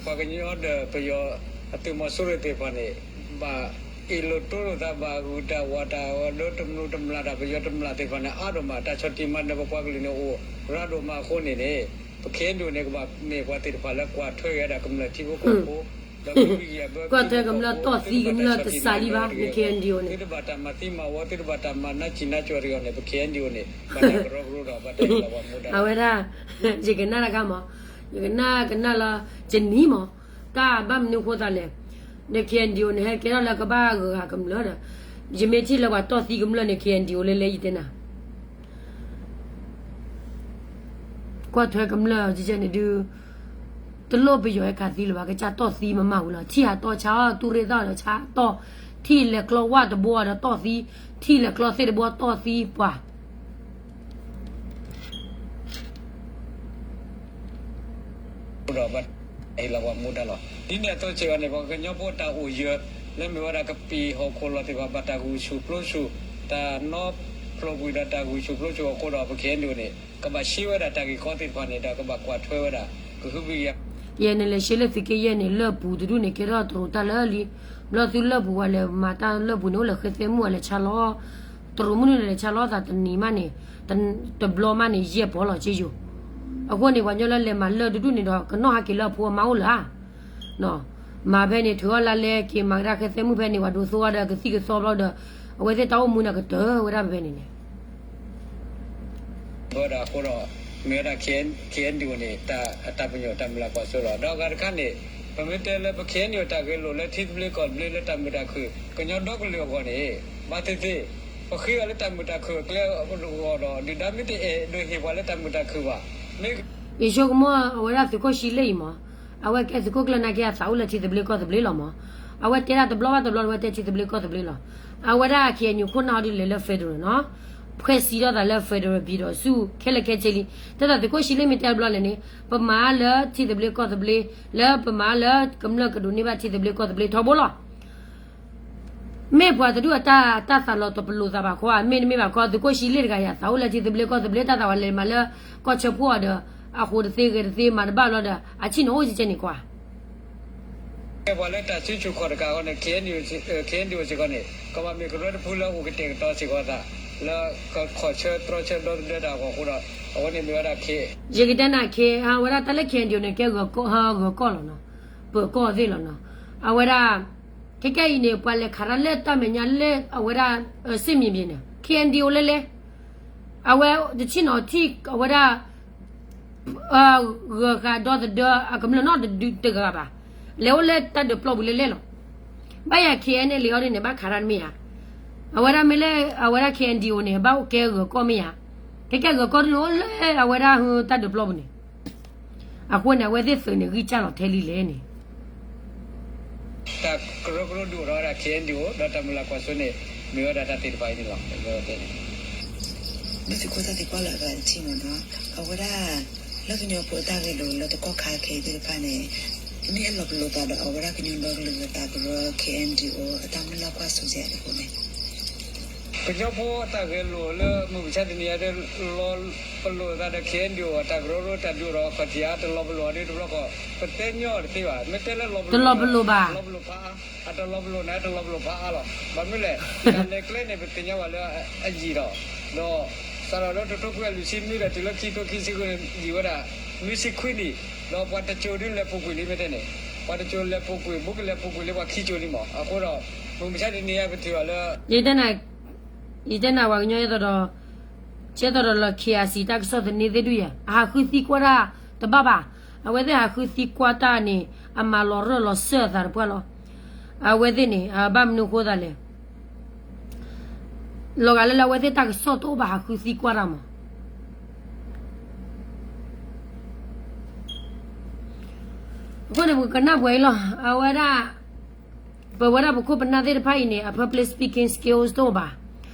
ပှၤကညီဒီးပယီၤအသုးမီၤစိရိၤသ့ၣ်တဖၣ်န့ၣ် ဘၣ်အ့ၣ်လိာ်တိလိာ်သး ဘၣ်ဂုာ်တၢ်ဝီတၢ်အီၤ ဒီးတမျိာ်တမျာ်တၢ် ပယီၤတမျာ်သ့ၣ်တဖၣ်န့ၣ် အါဒိၣ်မး တၢ်ဆီၣ်တံၢ်မၤနၢၤပပှၤကလုာ်န့ၣ်အိၣ်ရၤဒိၣ်မးအဃိန့ၣ်န့ၣ် ပ ခ့ၣ်အဲၣ်ယူၣ် န့ၣ် ကဘၣ်မ့ၢ်ပှၤသ့ၣ်တဖၣ်လၢကွၢ်ထွဲက့ၤဝဲဒၣ်ကမျၢၢ်ထံဖိကီၢ်ဖိ ဒီးကဘၣ်ကွၢ်ထွဲကမျၢၢ်တီၢ်သံကမျၢၢ်တစးလံဘၣ် န ခ့ၣ်အဲၣ်ယူၣ် န့ၣ် သုတဘၣ်တၢ်မၤသံမၤဝီ သုတဘၣ်တၢ်မၤနးစံၣ်နးကၠီၤတဂ့ၤန့ၣ် ပ ခ့ၣ်အဲၣ်ယူၣ် န့ၣ် ဘၣ်တၢ်ကရၢကရိဒီး ဘၣ်တၢ်ဟ့ၣ်လီၤပှၤမူဒါ အဝဲဒၣ် ယကနၣ်တခါမး ယကနၣ်ကနၣ်လၢ ယနံၤမး တၢ်ဘၣ်မနုၤဃိသးလဲၣ် န ခ့ၣ်အဲၣ်ယူၣ် န့ၣ် ဟဲကဲထီၣ်လၢကဘၣ်ဂုၤဂၤကမျၢၢ်ဒီး ယမ့ၢ်ထံၣ်လၢပှၤတီၢ်သံကမျၢၢ်န့ၣ် ခ့ၣ်အဲၣ်ယူၣ် လဲၤလဲၤ ယတဲနၤ ကွၢ်ထွဲကမျၢၢ်ကဲန့ၣ်ဒုး တလိၣ်ပယီၤဟဲခးသံလၢၤဘၣ် ကစၢ်တီၢ်သံမးမးဝံၤလီၤ ထံၣ်ဟးတီၢ်ဆါအီၣ် တူၢ်ရ့ၣ်သီၣ်ဒီးဆါတီၢ် ထံၣ်လဲၤကျီဝၣ်တဘိဒီးတီၢ်သံ ထံၣ်လဲၤကျီသ့ၣ်တဘိတီၢ်သံပှၤ ဒီးဘၣ်တၢ်ဟ့ၣ်လီၤပှၤမူဒါလီၤ. ဒ်န့ၣ်အသိးစ့ၢ်ကီးန့ၣ် ပှၤကညီဖိတၢ်အိၣ်ယၢၤ လၢမ့ၢ်ဝဲဒၣ်ကပံာ်ဟီၣ်ခိၣ်လီၢ်သ့ၣ်တဖၣ် ဘၣ်တၢ်ဂုာ်ဆူၣ်ပျိဆူၣ် တၢ်နီဖျိးကွံာ်ဒီးတၢ်ဂုာ်ဆူၣ်ပျိဆူၣ်အဃိဒီး ပ ခ့ၣ်အဲၣ်ယူၣ် န့ၣ် ကဘၣ်ရှဲဝဲဒၣ်တၢ်ဂ့ၢ်ကီသ့ၣ်တဖၣ်န့ၣ်ဒီး ကဘၣ်ကွၢ်ထွဲဝဲဒၣ် ကဟုဘံၣ်ကယၤ ယဲန့ၣ်လဲၤရှဲလၢသုးက့ယဲၢ်န့ၣ် လၢၢ်ပူၤတဒူၣ်န့ၣ် ကဲထီၣ်တရူးတၢ်လၢလံ ဘျီသုလၢၢ်ပူၤဝဲလဲၤမၤတၢ်လၢၢ်ပူၤန့ၣ် အိၣ်လၢဃဲသဲမုၣ်ဝဲလဲၤဆါလီၤ တရူးမုၢ်နုာ်န့ၣ် လဲၤဆါလီၤသးတနံၤမးန့ၣ် တဘျီမးန့ၣ် ယဲၢ်ပီၤလီၤက့ယိာ် အဃိန့ၣ် ပှၤညီလၢလဲၤမၤလၢၢ်တဒူၣ်န့ၣ်ဒီး ကနီၣ်ဟးက့ၤလၢအဖိအမါအိၣ်လၢၤဧါ မၤဖဲန့ၣ် ထုးအီၣ်လါလဲက့ၤ မၤကဒါဃဲသဲမုၣ်ဖဲန့ၣ် ပှၤဒိးသိအီၤဒီးကသံၣ်ကသီဘျီဒီး အဝဲသ့ၣ်တၢ်အိၣ်မူန့ၣ်ကတၢၢ်ဝဲဒၣ်ဖဲန့ၣ်န့ၣ် ဘၣ်ဒီးအဃိဒီး မ့ၢ်ဝဲဒၣ် ခ့ၣ်အဲၣ်ယူၣ် န့ၣ် အတၢ်ပညိၣ်တၢ်မုၢ်လၢ်ကွၢ်စိလီၤ. ဒီးအဂၤတခါန့ၣ် ပမ့ၢ်တဲလၢပ ခ့ၣ်အဲၣ်ယူၣ် အတၢ်ဂဲၤလိာ်လၢထံသဘျ့ကီၢ်သဘျ့လၢတၢ်မုာ်တၢ်ခုၣ် ကညီဒီကလုာ်အဂီၢ်န့ၣ် ဘၣ်သ့ၣ်သ့ၣ် ပဃ့အီၤလၢတၢ်မုာ်တၢ်ခုၣ်အကျဲအဂီၢ်ဒီး ဒုၣ်ဒါမ့ၢ်တအဲၣ်ဒိးဟ့ၣ်ပှၤလၢတၢ်မုာ်တၢ်ခုၣ်ဘၣ် မ့ၢ် ယဆိကမိၣ်အဝဲဒၣ်သုးခိၣ်ဆှံလ့ၣ်အံၤမး, အဝဲကဲသုးခိၣ်ကျၢၢ်နာ်က့ အသးအိၣ်လၢထံသဘျ့ကီၢ်သဘျ့လီၤမး. အဝဲတဲဒၣ်တဘျီဘၣ်တဘျီ အဝဲတဲထံသဘျ့ကီၢ်သဘျ့လီၤ. အဝဲဒၣ် ခ့ၣ်အဲၣ်ယူၣ် ခိၣ်နၢ်အီၤဒုးလဲၤလၢ federal နီၤ, ဖွဲ့စည်းထီၣ်သးလၢ federal ပြည်ထောင်စု ခဲလၢာ်ခဲဆ့လံ. တၢ်သးသုးခိၣ်ဆှံလ့ၣ်မ့ၢ်တဲတဘျီလဲၣ်န့ၣ် ပမၤလၢထံသဘျ့ကီၢ်သဘျ့ လၢပမၤလၢကမျၢၢ်ကဒိးန့ၢ်ဘၣ်ထံသဘျ့ကီၢ်သဘျ့ထီဘိလီၤ. မ့ၢ်ပှၤတဒူၣ်အတၢ်သးလီၤတပလိာ်သးဘၣ်ခီဧါ, မ့တမ့ၢ်ဘၣ်ခီ သုးခိၣ်ဆှံလ့ၣ်တဂၤအံၤ အသးအိၣ်လၢထံသဘျ့ကီၢ်သဘျ့ တၢ်သးဝဲလဲၤမၤလၢကီၢ်ဆၢဖှိၣ်အီၤဒီး အဃိတသ့ဂဲၤတသ့မၤတဘၣ်ဘျီဒီး အဆံၣ်န့ၣ်အိၣ်ကဲန့ၣ်ကွၢ် ကဲပှၤလၢတၢ်စုဆူၣ်ခီၣ်တကးအဂီၢ်န့ၣ် ခ့ၣ်အဲၣ်ယူၣ်စ့ၢ်ကီးန့ၣ် ကဘၣ်မ့ၢ်ကရၢတဖုလၢအိၣ်ကတဲာ်ကတီၤစ့ၢ်ကီးသး လၢကခီၣ်ဆၢတြီဆၢဒီသဒၢတၢ်အဂီၢ်အဃိဒီး အဝဲန့ၣ်မ့ၢ်ဝဲဒၣ်ခ့ၣ် ယကတဲနၤခ့ၣ် အဝဲဒၣ်တၢ်လၢ ခ့ၣ်အဲၣ်ယူၣ် န့ၣ် ကဲဂၢၤကီၢ်လီၤနီၤ, ပၢၤကီၢ်သ့ၣ်လီၤနီၤ. အဝဲဒၣ် ခဲကဲအံၤန့ၣ် ပှၤလဲၤခးတၢ်လၢတၢ်မဲာ်ညါလၢအဝဲဒၣ် စ့ၣ်မံၤဘ့ၣ်န့ၣ် ခ့ၣ်အဲၣ်ယူၣ် လဲၤလဲၤ အဝဲတဆံၣ်နီၤထံၣ်အဝဲဒၣ် ဂၢၤဃာ်ဒီသဒၢအကမျၢၢ်နီတဒုတဂၤဘၣ်. လဲၤအိၣ်လၢတၢ်ဒုးပျီပူၤလဲၤလဲၤလီၤ. ဘၣ်ယၤ ခ့ၣ်အဲၣ်ယူၣ် န့ၣ် လံအီၤဒ်န့ၣ် ဘၣ်ခးတၢ်တမ့ၢ်ဧါ. အဝဲဒၣ်မ့ၢ်လၢ အဝဲဒၣ် ခ့ၣ်အဲၣ်ယူၣ် န့ၣ် ဘၣ်အိၣ်ကဲဂၢၤကီၢ်မ့ၢ်ဧါ. ခဲကဲဂၢၤကီၢ်တလိၣ်လၢအဝဲဒၣ်တၢ်ဒုးပျီပူၤန့ၣ် အဃိန့ၣ် အဝဲသ့ၣ်သုးန့ၣ် ဂံၢ်စၢ်လီၤထဲလံလဲၣ်န့ၣ် တၢ်ကရၢကရိဒုးအိၣ်ထီၣ်ဝဲဒၣ် ခ့ၣ်အဲၣ်ယူၣ် ဒီးတၢ်မုၢ်လၢ်ကွၢ်စိန့ၣ် မ့ၢ်ဝဲဒၣ်တၢ်သ့ၣ်တဖၣ်အံၤန့ၣ်လီၤ. မ့ၢ်သုးခိၣ်သၣ်သံကွၢ်လၢအဂၤတထံၣ်မ့ၢ်နီၤ, အဝဲဒၣ် လၢကညီဖိအတၢ်ဂဲၤလိာ်လၢတကီၢ်ခါခဲအံၤသ့ၣ်တဖၣ်န့ၣ် မ့ၢ်အလီၤပလိာ်သးဒီးအဝဲဒၣ်ကညီဒီကလုာ်အသးကရၢ ခ့ၣ်အဲၣ်ယူၣ် အတၢ်မုၢ်လၢ်ကွၢ်စိယဲၢ်တကိးန့ၣ် ကညီဖိအတၢ်ဂဲၤလိာ်လၢမုၢ်မဆါတနံၤအံၤ လီၤပလိာ်သးဒီး ခ့ၣ်အဲၣ်ယူၣ် အတၢ်ကရၢကရိတၢ်ဒုးအိၣ်ထီၣ်အခီၣ်ထံးဧါ တလီၤပလိာ်ဧါဒ်တဘျီဃီ ပတဲညီတသ့ဘၣ်. မ့ၢ်တဲလၢလီၤပလိာ် တလီၤပလိာ်ဘၣ် လီၤပလိာ်ဖးအါ အတလီၤပလိာ်န့ၣ် တလီၤပလိာ်ဖးအါလီၤ. ဘၣ်မနုၤလဲၣ် တၢ်လဲၤကျဲန့ၣ် ပသ့ၣ်ညါဘၣ်လၢအယံာ်ဒီး ဒီး စးထီၣ်လၢတထိခွံကယၤလွံၢ်ဆံနွံဒီးတုၤလၢခံကထိခံဆံဃုန့ၣ် ယံာ်ဝဲဒၣ် နွံဆံခွံနံၣ်, ဒီးပှၤတစိၤဒုးလဲၤပူၤကွံာ်လံ မ့ၢ်တဲန့ၣ် ပှၤတစိၤလဲၤပူၤကွံာ် ဘူးကလဲၤပူၤကွံာ်လံပှၤခံစိၤလံမး. အဃိဒီး မုၢ်မဆါတနံၤအံၤပထံၣ်အီၤလၢ ယတဲနၤ ယတဲနၤပှၤကညီ ယဲသိးဒီး ကဲသိးဒီးလၢ ခ့ၣ်အဲၣ်ယူၣ် တၢ်ကစီၣ်သန့သ့ၣ်ဒုးယဲၢ် အဟးဃုသံကွၢ်တၢ်တဘၣ်ဘၣ်. အဝဲသ့ၣ်ဟးဃုသံကွၢ်တၢ်န့ၣ် အမၤလီၤရၢၢ်လီၤစၢၢ်အသးတပှၢ်လီၤ. အဝဲသ့ၣ်န့ၣ် ဘၣ်မနုၤဃိသးလဲၣ် လီၤဂာ်လၢလၢအဝဲသ့ၣ်တၢ်ကစီၣ်တအိၣ်ဘၣ်ဟးဃုသံကွၢ်တၢ်မး. အဃိန့ၣ် ပကနၢ်ပှဲၤအံၤလီၤ. အဝဲဒၣ် ပဝဲဒၣ်ပခိၣ်ပနၢ်သ့ၣ်တဖၣ်အံၤန့ၣ် အ public speaking skills တအိၣ်ဘၣ်.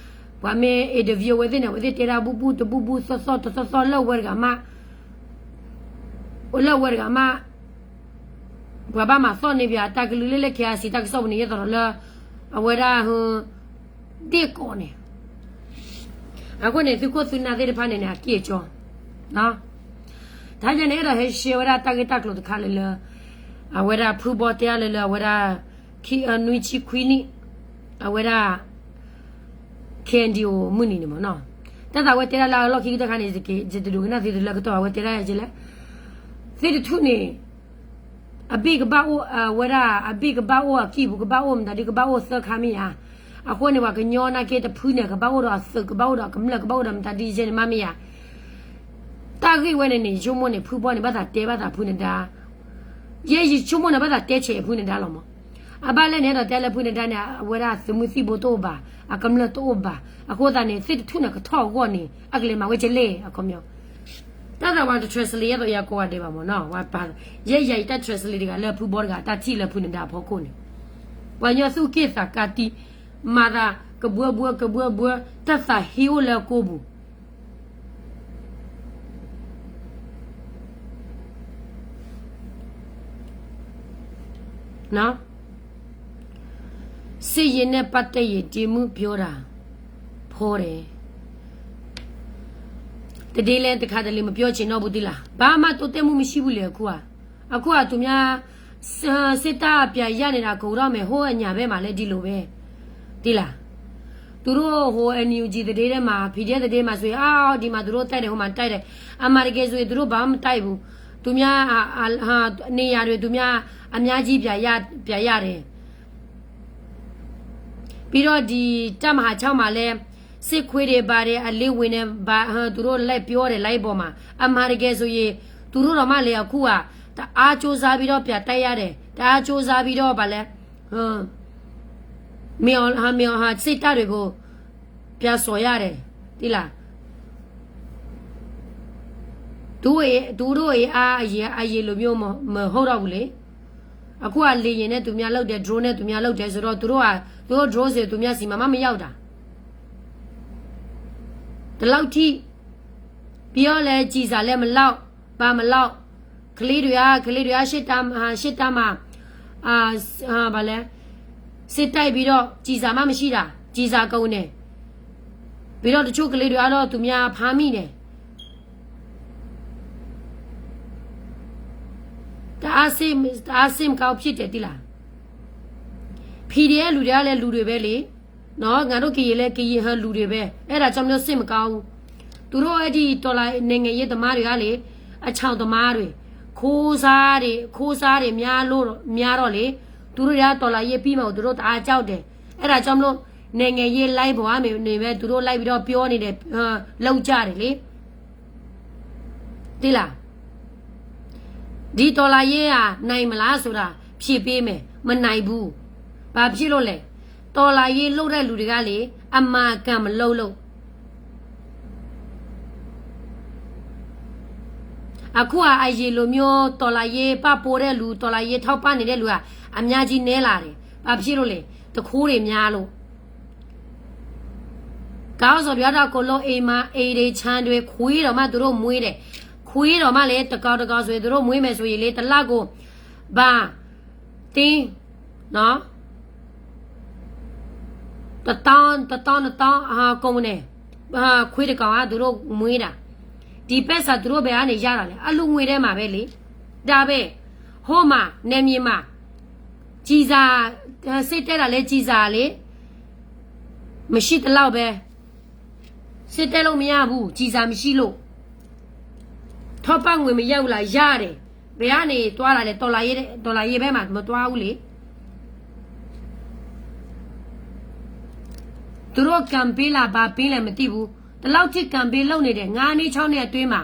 ပှၤမ့ၢ် interview အဝဲသ့ၣ်န့ၣ် အဝဲသ့ၣ်တဲဒၣ်ဘူၣ်ဘူၣ်တဘူၣ်ဘူၣ်သီၣ်သီၣ်တသီၣ်သီၣ်လၢအဝဲတဂၤမး လၢအဝဲတဂၤမး ပှၤဘၣ်မၤသီၣ်န့ၢ်ပှၤတၢ်ကလုၢ်လၢလၢ KIC တၢ်ကစီၣ်ပူၤန့ၣ် ယဲသိးဒီးလၢ အဝဲဒၣ် ဒ့ၣ်ကီးန့ၣ် အဃိန့ၣ် သုခိၣ်သုနၢ်သ့ၣ်တဖၣ်န့ၣ်န့ၣ် အကံၢ်အကၠီ တဟါညါန့ၣ် အဲၣ်ဒိးဟဲ share ဝဲဒၣ်တၢ်ဂ့ၢ်တၢ်ကျိၤတခါလၢလၢ အဝဲဒၣ်ဖုဘီတဲအါလၢလၢအဝဲဒၣ် ခံ နွံဆံခွံနံၣ် အဝဲဒၣ် KNDO မုၢ်နံၤန့ၣ်မ့ၢ်နီၤ, တၢ်သးဝဲတဲဒၣ်လၢအလီၢ်ခံကတၢၢ်ခါန့ၣ် ယတဒိကနၣ်သုတလၢကတီၢ် အဝဲတဲဒၣ်ယဲလဲၣ်, သ့ၣ်တထူၣ်န့ၣ် အဘ့ၣ်ကဘၣ်အိၣ် အဝဲဒၣ် အဘ့ၣ်ကဘၣ်အိၣ်အကံၢ်ပူၤ ကဘၣ်အိၣ်မတၤဒ်ကဘၣ်အိၣ်သၢခါမ့ၢ်ဧါ, အဃိန့ၣ် ပှၤကညီနာ်က့တဖုန့ၣ် ကဘၣ်အိၣ်ဒီးအသုး ကဘၣ်အိၣ်ဒီးကမျၢၢ် ကဘၣ်အိၣ်ဒီးမတၤဒ်ယဲန့ၣ်မ့ၢ်ဧါ, တၢ်ဂ့ၢ်ဝဲန့ၣ်န့ၣ် ယဆိကမိၣ်န့ၣ် ဖုဘီန့ၣ် ဘၣ်သးတဲဘၣ်သးဖုနဒါ ယဲယဆိကမိၣ်န့ၣ် ဘၣ်သးတဲဆဲးဖုနဒါလီၤမး, အဘၣ်လဲၣ်န့ၣ် အဲၣ်ဒိးတဲလၢဖုနဒါန့ၣ် အဝဲဒၣ်သုးမုၢ်သံၣ်ဘိတအိၣ်ဘၣ်, အကမျၢၢ်တအိၣ်ဘၣ်, အဃိသတးန့ၣ် သ့ၣ်တထူၣ်န့ၣ် ကထီၣ်အဂီၢ်န့ၣ် အကလဲၤမၤဝဲကလဲၣ် အခီပညီ, တၢ်သးဝဲတ translate ယဲသိးယၤကိးဂၤဒဲးဘၣ်မးနီၤ, ယဲယၤအံၤတၢ် translate တဂၤလၢဖုဘီတဂၤ တၢ်ထံၣ်လၢဖုနဒါအဖီခိၣ်န့ၣ်, ပှၤကညီသူၣ်က့ၣ်သးကါတံၢ်, မၤသးကဘှၢဘှၢကဘှၢဘှၢ, တၢ်သးဟ့အိၣ်လၢအကိာ်ပူၤ စစ်ရေးနဲ့ပတ်သက်ရင် ဒီမုၢ်ပြောတာ ဖော်တယ်. သတင်းလည်းတခါတလေ မပြောချင်တော့ဘူးသ့လား. ဘာမှတိုးတက်မှုမရှိဘူးလေ အခုက. အခုက သူများ စစ်တပ်ပြန်ရနေတာ ကုန်တော့မယ် ဟိုးအညာဘက်မှာလည်း ဒီလိုပဲ သ့လား. သူတို့ ဟို NUG သတင်းထဲမှာ PDF သတင်းမှာဆိုရင် အော် ဒီမှာသူတို့တိုက်တယ် ဟိုမှာတိုက်တယ်. အမှန်တကယ်ဆိုရင် သူတို့ဘာမှမတိုက်ဘူး. သူများ နေရာတွေ သူများ အများကြီး ပြန်ရ ပြန်ရတယ်. ပြီးတော့ ဒီ တပ်မဟာခြောက်မှာလည်း စစ်ခွေးတွေ ဘာတွေ အလင်းဝင်နေ ဘာ ဟို သူတို့ လိုက်ပြောတယ် live ပေါ်မှာ. အမှန်တကယ်ဆိုရင် သူတို့တောင်မှလေ အခုက တအားကြိုးစားပြီးတော့ ပြန်တိုက်ရတယ်. တအားကြိုးစားပြီးတော့ ဘာလဲ မင်းအောင် မင်းအောင် စစ်တပ်တွေကို ပြန်ဆော်ရတယ် သ့လား. သူတို့အင်အား အရင် အရင်လိုမျိုး မ မဟုတ်တော့ဘူးလေ. အခုက လေယာဉ်နဲ့ သူများလုပ်တယ် drone နဲ့ သူများလုပ်တယ်ဆိုတော့ သူတို့က သူတို့ drone တွေ သူများဆီမှာမှ မရောက်တာ ဒီလောက်ထိ ပြီးတော့လည်း ကျည်ဆံလည်း မလောက် ဘာမလောက် ကလေးတွေက ကလေးတွေက ရှေ့တန်း အာ ရှေ့တန်းမှာ အာ အာ ဘာလဲ စစ်တိုက်ပြီးတော့ ကျည်ဆံမှ မရှိတာ ကျည်ဆံကုန်တယ်. ပြီးတော့ တချို့ကလေးတွေကတော့ သူများဖမ်းမိတယ်. တအားစိတ် တအားစိတ်မကောင်းဖြစ်တယ် သိလား. PDF လူတွေကလည်း လူတွေပဲလေ. နော် ငါတို့ကရင်လည်း ကရင်ဟဲလူတွေပဲ အဲ့ဒါကြောင့်မလို့ စိတ်မကောင်းဘူး. သူတို့အဲ့ဒီတော်လှန်နိုင်ငံရေးသမားတွေကလေ အချောင်သမားတွေ ခိုးစားတွေ ခိုးစားတွေများလို့ များတော့လေ သူတို့တွေက တော်လှန်ရေးပြီးမှာကို သူတို့တအားကြောက်တယ်. အဲ့ဒါကြောင့်မလို့ နိုင်ငံရေး live ပေါ်ကနေပဲ သူတို့ live ပြီးတော့ ပြောနေတယ် လုပ်ကြတယ်လေ. သိလား. ဒီတော်လှန်ရေးဟာ နိုင်မလားဆိုတာ ဖြေပေးမယ်. မနိုင်ဘူး. ဘာဖြစ်လို့လဲ. တော်လှန်ရေးလုပ်တဲ့လူတွေကလေ အမှန်အကန်မလုပ်လို့. အခုဟာ အရင်လိုမျိုး တော်လှန်ရေးပံ့ပိုးတဲ့လူ တော်လှန်ရေးထောက်ပံ့နေတဲ့လူဟာ အများကြီးနည်းလာတယ်. ဘာဖြစ်လို့လဲ. သူခိုးတွေများလို့. ခေါင်းဆောင်တွေကတော့ အကုန်လုံး အိမ်မှာ အိမ်တွေ ခြံတွေ ခွေးတောင်မှ သူတို့မွေးတယ်. ခွေးတောင်မှလေ တကောင်တကောင်ဆိုရင် သူတို့မွေးမယ်ဆိုရင်လေ တစ်လကို ဘတ် သိန်း နော် တစ်သောင်း တစ်သောင်း နှစ်သောင်း အ ကုန်တယ်. ခွေးတစ်ကောင်က သူတို့မွေးတာ. ဒီပိုက်ဆံ သူတို့ဘယ်ကနေရတာလဲ. အလှူငွေထဲမှာပဲလေ. ဒါပဲ. ဟိုမှာ နယ်မြေမှာ ကျည်ဆံ စစ်တပ်ကလည်း ကျည်ဆံလေ မရှိသလောက်ပဲ. စစ်တပ်လို့မရဘူး ကျည်ဆံမရှိလို့. ထောက်ပံ့ငွေမရဘူးလား ရတယ်. ဘယ်ကနေသွားတာလဲ တော်လှန်ရေး တော်လှန်ရေးဘက်မှာ မသွားဘူးလေ. သူတို့ campaign လား ဘာ ပင်းလဲ မသိဘူး. ဒီလောက်ထိ campaign လုပ်နေတယ် ငါးနှစ် ခြောက်နှစ် အတွင်းမှာ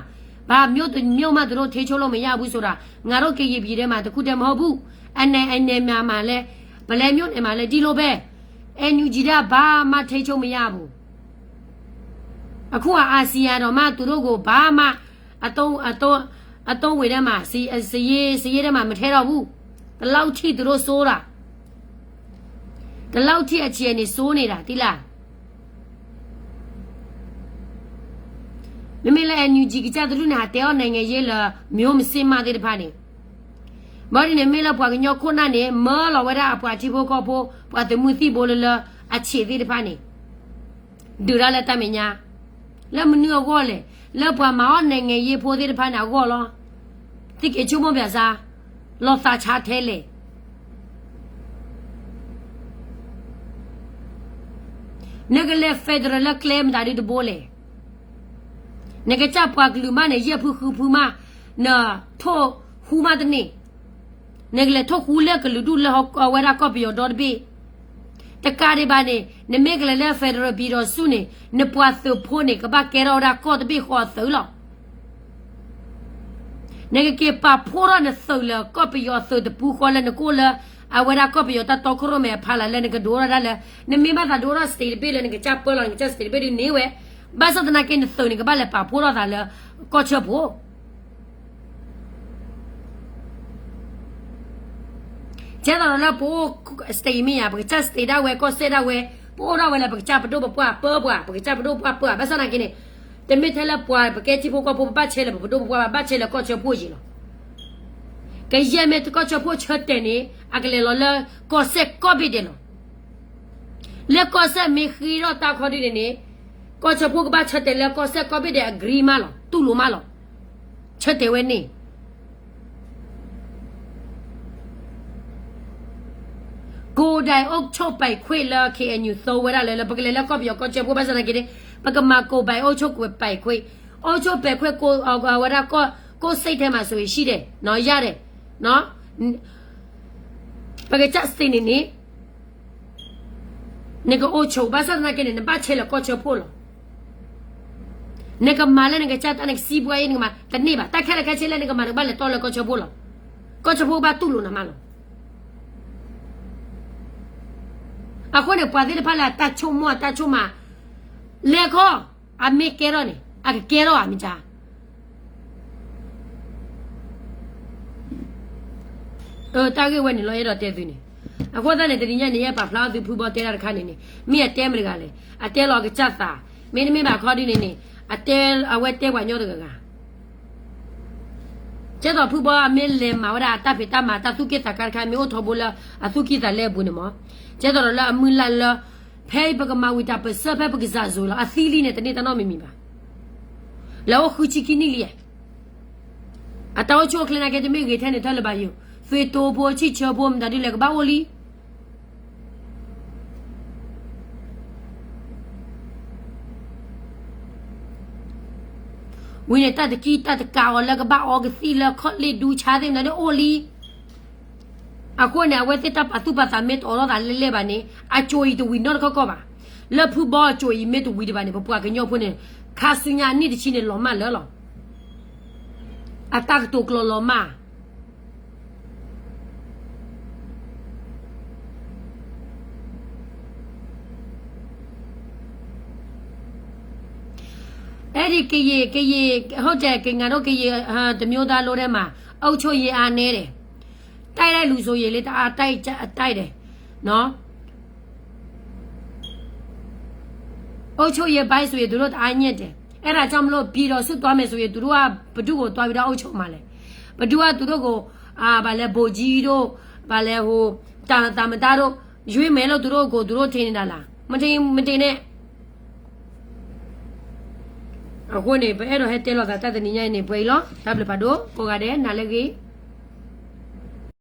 ဘာမြို့တစ်မြို့မှ သူတို့ ထိန်းချုပ်လို့မရဘူးဆိုတာ ငါတို့ ကရင်ပြည်ထဲမှာ တစ်ခုတည်းမဟုတ်ဘူး. အနယ် အနယ်မှာမှာလည်း ပလဲမြို့နယ်မှာလည်း ဒီလိုပဲ. NUG က ဘာမှ ထိန်းချုပ်မရဘူး. အခုက အာဆီယံတောင်မှ သူတို့ကို ဘာမှ အသုံး အသုံး အသုံးဝင်ထဲမှာ စစ် စစ်ရေး စစ်ရေးထဲမှာ မထည့်တော့ဘူး. ဒီလောက်ထိ သူတို့ ဆိုးတာ. တလၢထံအဆံးန့ၣ် စိန့ၣ်ဒၣ် တံလၢ်. မ့မ့ၢ်လၢ NUG ကစၢ်တဒူၣ်န့ၣ် ဟးတဲအီၣ် နိုင်ငံရေး လၢ မျိုးမစ့မး သ့ၣ်တဖၣ်န့ၣ်, ဘၣ်ဒ်န့ၣ် မ့ၢ်လၢပှၤကညီခိၣ်နၢ်န့ၣ် မၢလီၤဝဲဒၣ်အပှၤထံဖိကီၢ်ဖိ ပှၤသုးမုၢ်သံၣ်ဘိလၢလၢအဆံးသ့ၣ်တဖၣ်န့ၣ် ဒုးတၢ်လၢတၢ်မဲာ်ညါ, လၢမနုၤအဂီၢ်လဲၣ်, လၢပှၤမၤအီၣ် နိုင်ငံရေး ဖိသ့ၣ်တဖၣ်န့ၣ်အဂီၢ်လီၤ. သုက့ၤဆိကမိၣ်ပၠးစါ, လီၤသးဆါထဲလဲၣ်. နကလဲၤ federal လၢကျဲမတၤဒုတဘိလဲၣ်. နကစၢ်ပှၤကလုာ်မးန့ၣ် ယဲၢ်ဖုဃုဖုမး, နထိၣ်ဟူမးတန့ၢ်. နကလဲၤထိၣ်ဟူလၢကလုာ်ဒူၣ်လၢဟီၣ်ကဝီၤဝဲဒၣ်ကီၢ်ပယီၤဒီတဘ့ၣ်. တကးဒံးဘၣ်န့ၣ် နမ့ၢ်ကလဲၤလၢ federal ပံၤဒီးဆူၣ်န့ၣ် နပှၤသုးဖိန့ၣ် ကဘၣ်ကဲထီၣ်ဝဲဒၣ်ကီၢ်တဘ့ၣ်ဃီအသုးလီၤ. နကက့ၤပာ်ဖှိၣ်ထီၣ်နသုးလၢကီၢ်ပယီၤသုးတပူၤဃီလၢနကအိၣ်လၢ အဝဲဒၣ်ကီၢ်ပယီၤတၢ်တီခိၣ်ရိၣ်မဲအဖီလာ်လၢနကဒိးထီၣ်ဒၣ်လၢ နမ့ၢ်ဘၣ်သးဒိးထီၣ် state တဘ့ၣ်လၢနကစၢ်ပၢလီၤ နကစၢ် state တဘ့ၣ်ဒုန့ၢ်ဝဲ, ဘၣ်ဆၣ်သနာ်က့နသုးန့ၣ် ကဘၣ်လဲၤပာ်ဖှိၣ်ထီၣ်သးလၢ ကီၢ်ဆၢဖိ ကဲသိးဒီးလၢပအိၣ် state မ့ၢ်ဧါ, ပကစၢ် state ဒၣ်ဝဲ ကီၢ်စဲၣ်ဒၣ်ဝဲ, ပအိၣ်ဒၣ်ဝဲလၢပကစၢ်ပဒိၣ်ပပှၢ်ပၢပှၤ, ပကစၢ်ပဒိၣ်ပပှၢ်ပၢ, ဘၣ်ဆၣ်သနာ်က့န့ၣ် တမ့ၢ်ထဲလၢပှၤပကဲထံဖိကီၢ်ဖိ ပဘၣ်ဆဲးလၢပပဒိၣ်ပပှၢ်ဘၣ်, ဘၣ်ဆဲးလၢကီၢ်ဆၢဖိအယံၤလီၤ. ကယဲၢ်မ့ၢ်ကီၢ်ဆၢဖိဆၢတဲာ်န့ၣ် အကလဲၤလီၤလၢကီၢ်စဲၣ်ကီၢ်ဘ့ၣ်ဒဲးလီၤ. လၢကီၢ်စဲၣ်မ့ၢ်ဃ့ထီၣ်တၢ်ခီဒုန့ၣ်န့ၣ် ကီၢ်ဆၢဖိကဘၣ်ဆၢတဲာ်လၢကီၢ်စဲၣ်ကီၢ်ဘ့ၣ်ဒဲး agree မးလီၤ, တူၢ်လိာ်မးလီၤ. ဆၢတဲာ်ဝဲန့ၣ် ကိုယ်ပိုင်အုပ်ချုပ်ပိုင်ခွင့် လၢ KNU သိဝဲဒၣ်လၢ လၢပကလဲၤလၢကီၢ်ပယီၤကီၢ်ဆၢဖိ ဘၣ်ဆၣ်သနာ်က့န့ၣ် ပကမၤ ကိုယ်ပိုင်အုပ်ချုပ်ပိုင်ခွင့်, အုပ်ချုပ်ပိုင်ခွင့် ဝဲဒၣ် ကိုယ့်စိတ်ထဲမှာဆိုရင်ရှိတယ်, ရတယ်, ပကစၢ် state န့ၣ်န့ၣ် နကအိၣ်ဆိး ဘၣ်ဆၣ်သနာ်က့န့ၣ် နဘၣ်ဆဲးလၢကီၢ်ဆၢဖိလီၤ. နကမၤလၢနကစၢ်တၢ် နကစံးပှၤအံၤ နကမၤတန့ၢ်ဘၣ်, တၢ်ခဲလၢာ်ခဲဆ့လၢနကမၤ နကဘၣ်လဲၤတီလၢကီၢ်ဆၢဖိလီၤ. ကီၢ်ဆၢဖိကဘၣ်တူၢ်လိာ်နၤမးလီၤ. အဃိန့ၣ် ပှၤသ့ၣ်တဖၣ်လၢအတၢ်ဆိကမိၣ်အတၢ်ဆိကမး လဲၤခီ အမ့ၢ်ကဲထီၣ်န့ၣ် အကကဲထီၣ်ဧါ မ့ၢ်ကါ တၢ်ဂ့ၢ်ဝဲန့ၣ်လီၤ အဲၣ်ဒိးတဲသုန့ၣ်. အဃိသတးန့ၣ် တနံၤညါန့ၣ် ယပာ်ဖျါအီၤသုဖုဘီတဲတၢ်တခါန့ၣ်န့ၣ် မ့ၢ်အတဲမတၤတဂၤလဲၣ်, အတဲလီၤအကစၢ်သး, မ့တမ့ၢ်ဘၣ်ခီဒုန့ၣ်န့ၣ် အတဲ အဝဲတဲပှၤညီတဂၤဂၤ ကဲသိးဖုဘီအမ့ၢ်လဲၤမၤဝဲဒၣ်အတၢ်ဖံးတၢ်မၤ တၢ်သူၣ်က့ၣ်သးကါတခါ မ့ၢ်အိၣ်ထီဘိလၢအသူၣ်က့ၣ်သးလဲအပူၤန့ၣ်မး, ကဲသိးဒီးလၢအမုၢ်လၢ်လၢ ဖဲအံၤပကမၤဝံၤတၢ်ပၢၢ်ဆၢ ဖဲပကစၢ်စိၤလီၤ အသံလံန့ၣ် တန့ၢ်တၢ်နီတမံၤမံၤဘၣ်. လဲၤအိၣ်ဃုဆံခံနံၣ်လံ, အတၢ်အိၣ်ဆူၣ်အိၣ်ချ့နာ်က့ တမ့ၢ်ဂ့ၤထဲန့ၣ်ထဲလၢၤဘၣ်ယိၤ, သွံၣ်တိဖိ ဆံၣ်ဆၢဖိ မတၤဒ်လဲၣ် ကဘၣ်အိၣ်လံ ဝံၤန့ၣ် တၢ်တကံတၢ်တကးအီၤလၢကဘၣ်အီကသံၣ်လၢ ခီၣ်လ့ၣ်ဒူဆါသ့ၣ်မတၤဒ်အိၣ်လံ. အဃိန့ၣ် အဝဲသ့ၣ်တၢ်ပာ်သူၣ်ပာ်သးမ့ၢ်တအိးထီၣ်သးလဲၢ်လဲၢ်ဘၣ်န့ၣ် အစိၤအံၤတဝံၤနီတခီၣ်ခီၣ်ဘၣ်. လၢဖုဘီအစိၤအံၤမ့ၢ်တဝံၤဒံးဘၣ်န့ၣ် ပပှၤကညီဖိန့ၣ် ခါဆူညါအနံၣ်တဆံန့ၣ် လီၤမၢ်လၢာ်လီၤ. အတၢ်ကတိၤကျိာ်လီၤမၢ် အဲဒီကရင် ကရင် ဟုတ်တယ် ကရင်တို့ ကရင် တစ်မျိုးသားလုံးထဲမှာ အုပ်ချုပ်ရေးအားနည်းတယ်. တိုက်တဲ့လူဆိုရင်လေ တအားတိုက်ကြ တိုက်တယ်နော်. အုပ်ချုပ်ရေးပိုင်းဆိုရင် သူတို့တအားညံ့တယ်. အဲဒါကြောင့်မလို့ ပြည်တော်စုသွားမယ်ဆိုရင် သူတို့က ဘယ်သူ့ကိုသွားပြီးတော့ အုပ်ချုပ်မှာလဲ. ဘယ်သူက သူတို့ကို အာ ဗာလဲ ဗိုလ်ကြီးတို့ ဗာလဲ ဟို တာ တာမသားတို့ ရွေးမယ်လို့ သူတို့ကို သူတို့ထင်နေတာလား. မထင် မထင်နဲ့. အဃိန့ၣ် ပအဲၣ်ဒိးဟဲတဲလီၤသးတၢ်တနံၤညါအံၤန့ၣ် ပှဲၤအံၤလီၤ. တၢ်ဘျုးဖးဒိၣ် ကိးဂၤဒဲး နၤလၢအဂ့ၤ.